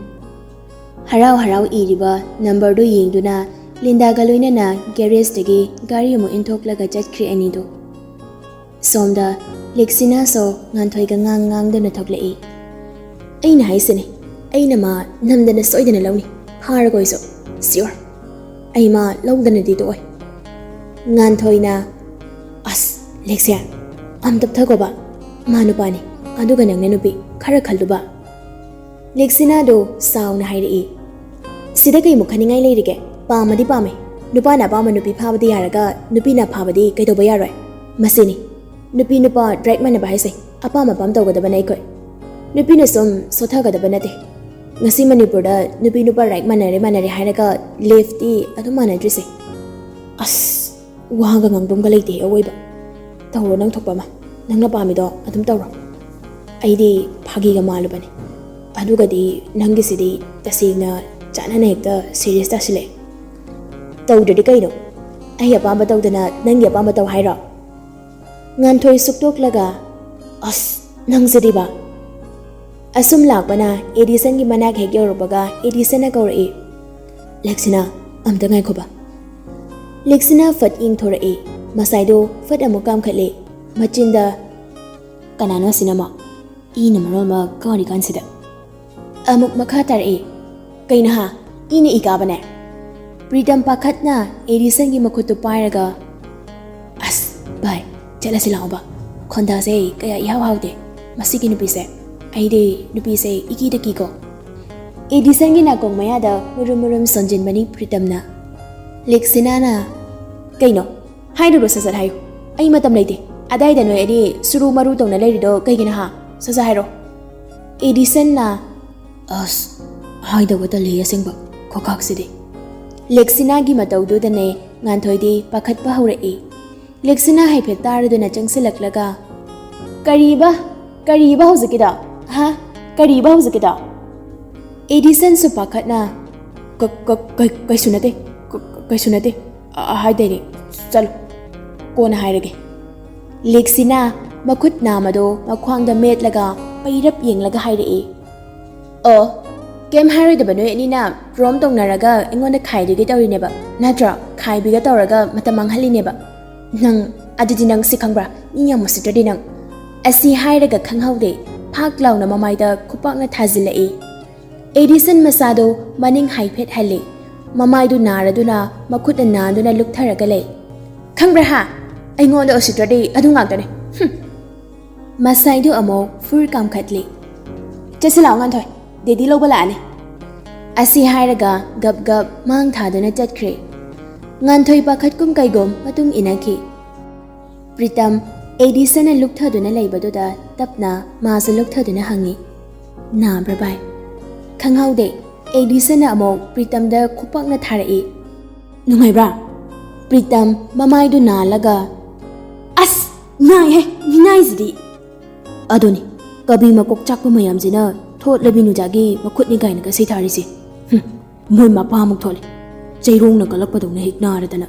ꯍꯔꯥꯎ ꯍꯔꯥꯎ ꯏꯔꯤꯕ number-ꯗꯨ ꯌꯦꯡꯗꯨꯅ ꯂꯤꯟꯗꯥꯒ ꯂꯣꯏꯅꯅ garage-ꯇꯒꯤ ꯒꯥꯔꯤ ꯑꯃꯨꯛ ꯏꯟꯊꯣꯛꯂꯒ ꯆꯠꯈ꯭ꯔꯦ ꯑꯅꯤꯗꯨ꯫ ꯁꯣꯝꯗ ꯂꯦꯛꯁꯤꯅꯥꯁꯨ ꯉꯥꯟꯊꯣꯏꯒ ꯉꯥꯡ ꯉꯥꯡꯗꯨꯅ ꯊꯣꯛꯂꯛꯏ꯫ "ꯑꯩꯅ ꯍꯥꯏꯁꯤꯅꯤ, ꯑꯩꯅ ꯃꯥ ꯅꯝꯗꯅ ꯁꯣꯏꯗꯅ ꯂꯧꯅꯤ, ꯐꯥꯔꯒ ꯑꯣꯏꯁꯨ꯫ Sure꯫ ꯑꯩ ꯃꯥ ꯂꯧꯗꯅꯗꯤ ꯇꯣꯛꯑꯣꯏ꯫" ꯉꯥꯟꯊꯣꯏꯅ, "ꯑꯁ, ꯂꯦꯛꯁꯤꯌꯥ, ꯑꯝ ꯇꯞꯊꯈꯣꯕ꯫ ꯃꯥ ꯅꯨꯄꯥꯅꯤ, ꯑꯗꯨꯒ ꯅꯪꯅ ꯅꯨꯄꯤ꯫ ꯈꯔ ꯈꯜꯂꯨꯕ꯫" ꯂꯦꯛꯁꯤꯅꯥꯗꯨ ꯁꯥꯎꯅ ꯍꯥꯏꯔꯛꯏ꯫ "ꯁꯤꯗ ꯀꯩꯃꯨꯛ ꯈꯟꯅꯤꯡꯉꯥꯏ ꯂꯩꯔꯤꯒꯦ? ꯄꯥꯝꯃꯗꯤ ꯄꯥꯝꯃꯦ꯫ ꯅꯨꯄꯥꯅ ꯑꯄꯥꯝꯕ ꯅꯨꯄꯤ ꯐꯥꯕꯗꯤ ꯌꯥꯔꯒ ꯅꯨꯄꯤꯅ ꯐꯥꯕꯗꯤ ꯀꯩꯗꯧꯕ ꯌꯥꯔꯣꯏ? ꯃꯁꯤꯅꯤ꯫ ꯅꯨꯄꯤ ꯅꯨꯄꯥ right ꯃꯥꯟꯅꯕ ꯍꯥꯏꯁꯦ꯫ ꯑꯄꯥꯝ ꯑꯄꯥꯝ ꯇꯧꯒꯗꯕꯅꯦ ꯑꯩꯈꯣꯏ꯫ ꯅꯨꯄꯤꯅ ꯁꯨꯝ ꯁꯣꯠꯊꯒꯗꯕ ꯅꯠꯇꯦ꯫ ꯉꯁꯤ ꯃꯅꯤꯄꯨꯔꯗ ꯅꯨꯄꯤ ꯅꯨꯄꯥ right ꯃꯥꯟꯅꯔꯦ ꯃꯥꯟꯅꯔꯦ ꯍꯥꯏꯔꯒ left-ꯇꯤ ꯑꯗꯨꯝ ꯃꯥꯟꯅꯗ꯭ꯔꯤꯁꯦ꯫ ꯑꯁ, ꯋꯥꯒ ꯉꯥꯡꯐꯝꯒ ꯂꯩꯇꯦ ꯑꯋꯣꯏꯕ꯫ ꯇꯧꯔꯣ ꯅꯪ ꯊꯣꯛꯄ ꯑꯃ꯫ ꯅꯪꯅ ꯄꯥꯝꯃꯤꯗꯣ ꯑꯗꯨꯝ ꯇꯧꯔꯣ꯫ ꯑꯩꯗꯤ ꯐꯥꯒꯤꯒ ꯃꯥꯜꯂꯨꯕꯅꯦ꯫ ꯑꯗꯨꯒꯗꯤ ꯅꯪꯒꯤꯁꯤꯗꯤ ꯇꯁꯦꯡꯅ ꯆꯥꯟꯅꯅ ꯍꯦꯛꯇ serious ꯇꯥꯁꯤꯜꯂꯛꯑꯦ꯫ ꯇꯧꯗ꯭ꯔꯗꯤ ꯀꯩꯅꯣ? ꯑꯩ ꯑꯄꯥꯝꯕ ꯇꯧꯗꯅ ꯅꯪꯒꯤ ꯑꯄꯥꯝꯕ ꯇꯧ ꯍꯥꯏꯔꯣ?" ꯉꯥꯟꯊꯣꯏ ꯁꯨꯛꯇꯣꯛꯂꯒ, "ꯑꯁ, ꯅꯪꯁꯤꯗꯤꯕ!" ꯑꯁꯨꯝ ꯂꯥꯛꯄꯅ ꯑꯦꯗꯤꯁꯟꯒꯤ ꯃꯅꯥꯛ ꯍꯦꯛ ꯌꯧꯔꯛꯄꯒ ꯑꯦꯗꯤꯁꯟꯅ ꯀꯧꯔꯛꯏ, "ꯂꯦꯛꯁꯤꯅꯥ, ꯑꯝꯇ ꯉꯥꯏꯈꯣꯕ꯫" ꯂꯦꯛꯁꯤꯅꯥ ꯐꯠ ꯌꯦꯡꯊꯣꯔꯛꯏ꯫ ꯃꯁꯥꯏꯗꯣ ꯐꯠ ꯑꯃꯨꯛ ꯀꯥꯝꯈꯠꯂꯤ꯫ ꯃꯆꯤꯟꯗ, "ꯀꯅꯥꯅꯣ ꯑꯁꯤꯅ ꯑꯃꯨꯛ? ꯏꯅ ꯃꯔꯣꯟ ꯑꯃ ꯀꯥꯔꯤꯀꯥꯟꯁꯤꯗ꯫" ꯑꯃꯨꯛ ꯃꯈꯥ ꯇꯥꯔꯛꯏ, "ꯀꯩꯅꯣ ꯍꯥ? ꯏꯅ ꯏ ꯀꯥꯕꯅꯦ?" ꯄ꯭ꯔꯤꯇꯝ ꯄꯥꯈꯠꯅ ꯑꯦꯗꯤꯁꯟꯒꯤ ꯃꯈꯨꯠꯇꯨ ꯄꯥꯏꯔꯒ, "ꯑꯁ, ꯚꯥꯏ, ꯆꯠꯂꯁꯤ ꯂꯥꯛꯑꯣꯕ꯫ ꯈꯣꯟꯗꯥꯁꯦ ꯀꯌꯥ ꯏꯍꯥꯎ ꯍꯥꯎꯗꯦ꯫ ꯃꯁꯤꯒꯤ ꯅꯨꯄꯤꯁꯦ, ꯑꯩꯗꯤ ꯅꯨꯄꯤꯁꯦ ꯏꯀꯤꯗ ꯀꯤꯀꯣ꯫" ꯑꯦꯗꯤꯁꯟꯒꯤ ꯅꯥꯀꯣꯡ ꯃꯌꯥꯗ ꯃꯨꯔꯨꯝ ꯃꯨꯔꯨꯝ ꯁꯣꯟꯖꯤꯟꯕꯅꯤ ꯄ꯭ꯔꯤꯇꯝꯅ꯫ ꯂꯦꯛꯁꯤꯅꯥꯅ, "ꯀꯩꯅꯣ? ꯍꯥꯏꯔꯨꯔꯣ, ꯁꯠ ꯁꯠ ꯍꯥꯏꯌꯨ꯫ ꯑꯩ ꯃꯇꯝ ꯂꯩꯇꯦ꯫ ꯑꯗꯥꯏꯗ ꯅꯣꯏ ꯑꯅꯤ ꯁꯨꯔꯨ ꯃꯔꯨ ꯇꯧꯅ ꯂꯩꯔꯤꯗꯣ ꯀꯩꯒꯤꯅꯣ ꯍꯥ? ꯁꯠ ꯁꯠ ꯍꯥꯏꯔꯣ꯫" ꯑꯦꯗꯤꯁꯟꯅ, "ꯑꯁ, ꯍꯥꯏꯗꯧꯕ ꯇꯜꯂꯤ ꯑꯁꯦꯡꯕ, ꯈꯣꯀꯥꯛꯁꯤꯗꯤ꯫" ꯂꯦꯛꯁꯤꯅꯥꯒꯤ ꯃꯇꯧꯗꯨꯗꯅꯦ ꯉꯥꯟꯊꯣꯏꯗꯤ ꯄꯥꯈꯠꯄ ꯍꯧꯔꯛꯏ꯫ ꯂꯦꯛꯁꯤꯅꯥ ꯍꯥꯏꯐꯦꯠ ꯇꯥꯔꯗꯨꯅ ꯆꯪꯁꯤꯜꯂꯛꯂꯒ, "ꯀꯔꯤꯕ? ꯀꯔꯤꯕ ꯍꯧꯖꯤꯛꯀꯤꯗꯣ? ꯍꯥ? ꯀꯔꯤꯕ ꯍꯧꯖꯤꯛꯀꯤꯗꯣ?" ꯑꯦꯗꯤꯁꯟꯁꯨ ꯄꯥꯈꯠꯅ, "ꯀ- ꯀ- ꯀ- ꯀꯩꯁꯨ ꯅꯠꯇꯦ, ꯀ- ꯀ- ꯀꯩꯁꯨ ꯅꯠꯇꯦ, ꯑ- ꯍꯥꯏꯗꯣꯏꯅꯦ, ꯆꯠꯂꯣ, ꯀꯣꯟꯅ ꯍꯥꯏꯔꯒꯦ"꯫ ꯂꯤꯛꯁꯤꯅ ꯃꯈꯨꯠ ꯅꯥꯝꯃꯗꯣ ꯃꯈ꯭ꯋꯥꯡꯗ ꯃꯦꯠꯂꯒ ꯄꯩꯔꯞ ꯌꯦꯡꯂꯒ ꯍꯥꯏꯔꯛꯏ, "ꯑꯣ, ꯀꯩꯝ ꯍꯥꯏꯔꯣꯏꯗꯕ ꯅꯣꯏ ꯑꯅꯤꯅ ꯄ꯭ꯔꯣꯝ ꯇꯧꯅꯔꯒ ꯑꯩꯉꯣꯟꯗ ꯈꯥꯏꯗꯣꯏꯒꯦ ꯇꯧꯔꯤꯅꯦꯕ ꯅꯠꯇ꯭ꯔꯣ? ꯈꯥꯏꯕꯤꯒ ꯇꯧꯔꯒ ꯃꯇꯝ ꯃꯥꯡꯍꯜꯂꯤꯅꯦꯕ ꯅꯪ꯫ ꯑꯗꯨꯗꯤ ꯅꯪ ꯁꯤ ꯈꯪꯕ꯭ꯔꯥ? ꯃꯤ ꯌꯥꯝ ꯎꯁꯤꯠꯇ꯭ꯔꯗꯤ ꯅꯪ"꯫ ꯑꯁꯤ ꯍꯥꯏꯔꯒ ꯈꯪꯍꯧꯗꯦ, ꯐꯥꯛ ꯂꯥꯎꯅ ꯃꯃꯥꯏꯗ ꯈꯨꯄꯥꯛꯅ ꯊꯥꯖꯤꯜꯂꯛꯏ꯫ ꯑꯦꯗꯤꯁꯟ ꯃꯁꯥꯗꯣ ꯃꯅꯤꯡ ꯍꯥꯏꯐꯦꯠ ꯍꯜꯂꯤ꯫ ꯃꯃꯥꯏꯗꯨ ꯅꯥꯔꯗꯨꯅ ꯃꯈꯨꯠꯅ ꯅꯥꯟꯗꯨꯅ ꯂꯨꯞꯊꯔꯒ ꯂꯩ꯫ "ꯈꯪꯕ꯭ꯔꯥ ꯍꯥ? ꯑꯩꯉꯣꯟꯗ ꯎꯁꯤꯠꯇ꯭ꯔꯗꯤ ꯑꯗꯨ ꯉꯥꯛꯇꯅꯦ꯫ ꯍꯨꯝ!" ꯃꯁꯥꯏꯗꯨ ꯑꯃꯨꯛ ꯐꯨꯔ ꯀꯥꯝꯈꯠꯂꯤ꯫ "ꯆꯠꯁꯤ ꯂꯥꯛꯑꯣ ꯉꯥꯟꯊꯣꯏ, ꯗꯦꯗꯤ ꯂꯧꯕ ꯂꯥꯛꯑꯅꯤ"꯫ ꯑꯁꯤ ꯍꯥꯏꯔꯒ ꯒꯞ ꯒꯞ ꯃꯥꯡ ꯊꯥꯗꯨꯅ ꯆꯠꯈ꯭ꯔꯦ꯫ ꯉꯥꯟꯊꯣꯏ ꯄꯥꯈꯠꯀꯨꯝ ꯀꯩꯒꯨꯝ ꯃꯇꯨꯡ ꯏꯟꯅꯈꯤ꯫ ꯄ꯭ꯔꯤꯇꯝ ꯑꯦꯗꯤꯁꯟꯅ ꯂꯨꯞꯊꯗꯨꯅ ꯂꯩꯕꯗꯨꯗ ꯇꯞꯅ ꯃꯥꯁꯨ ꯂꯨꯞꯊꯗꯨꯅ ꯍꯪꯉꯤ, "ꯅꯥꯕ꯭ꯔꯥ ꯚꯥꯏ?" ꯈꯪꯍꯧꯗꯦ, ꯑꯦꯗꯤꯁꯟꯅ ꯑꯃꯨꯛ ꯄ꯭ꯔꯤꯇꯝꯗ ꯈꯨꯄꯥꯛꯅ ꯊꯥꯔꯛꯏ꯫ "ꯅꯨꯡꯉꯥꯏꯕ꯭ꯔꯥ?" ꯄ꯭ꯔꯤꯇꯝ ꯃꯃꯥꯏꯗꯨ ꯅꯥꯜꯂꯒ, "ꯑꯁ, ꯅꯥꯏꯍꯦ, ꯃꯤꯅꯥꯏꯁꯤꯗꯤ!" "ꯑꯗꯨꯅꯤ, ꯀꯕꯤ ꯃꯀꯣꯛ ꯆꯥꯛꯄ ꯃꯌꯥꯝꯁꯤꯅ ꯊꯣꯠꯂꯕꯤ ꯅꯨꯖꯥꯒꯤ ꯃꯈꯨꯠꯅꯤ ꯀꯥꯏꯅꯒ ꯁꯩꯊꯥꯔꯤꯁꯦ꯫ ꯍꯨꯝ, ꯃꯣꯏ ꯃꯄꯥꯃꯨꯛ ꯊꯣꯛꯂꯦ꯫ ꯆꯩꯔꯣꯡꯅ ꯀꯜꯂꯛꯄꯗꯧꯅ ꯍꯦꯛ ꯅꯥꯔꯗꯅ"꯫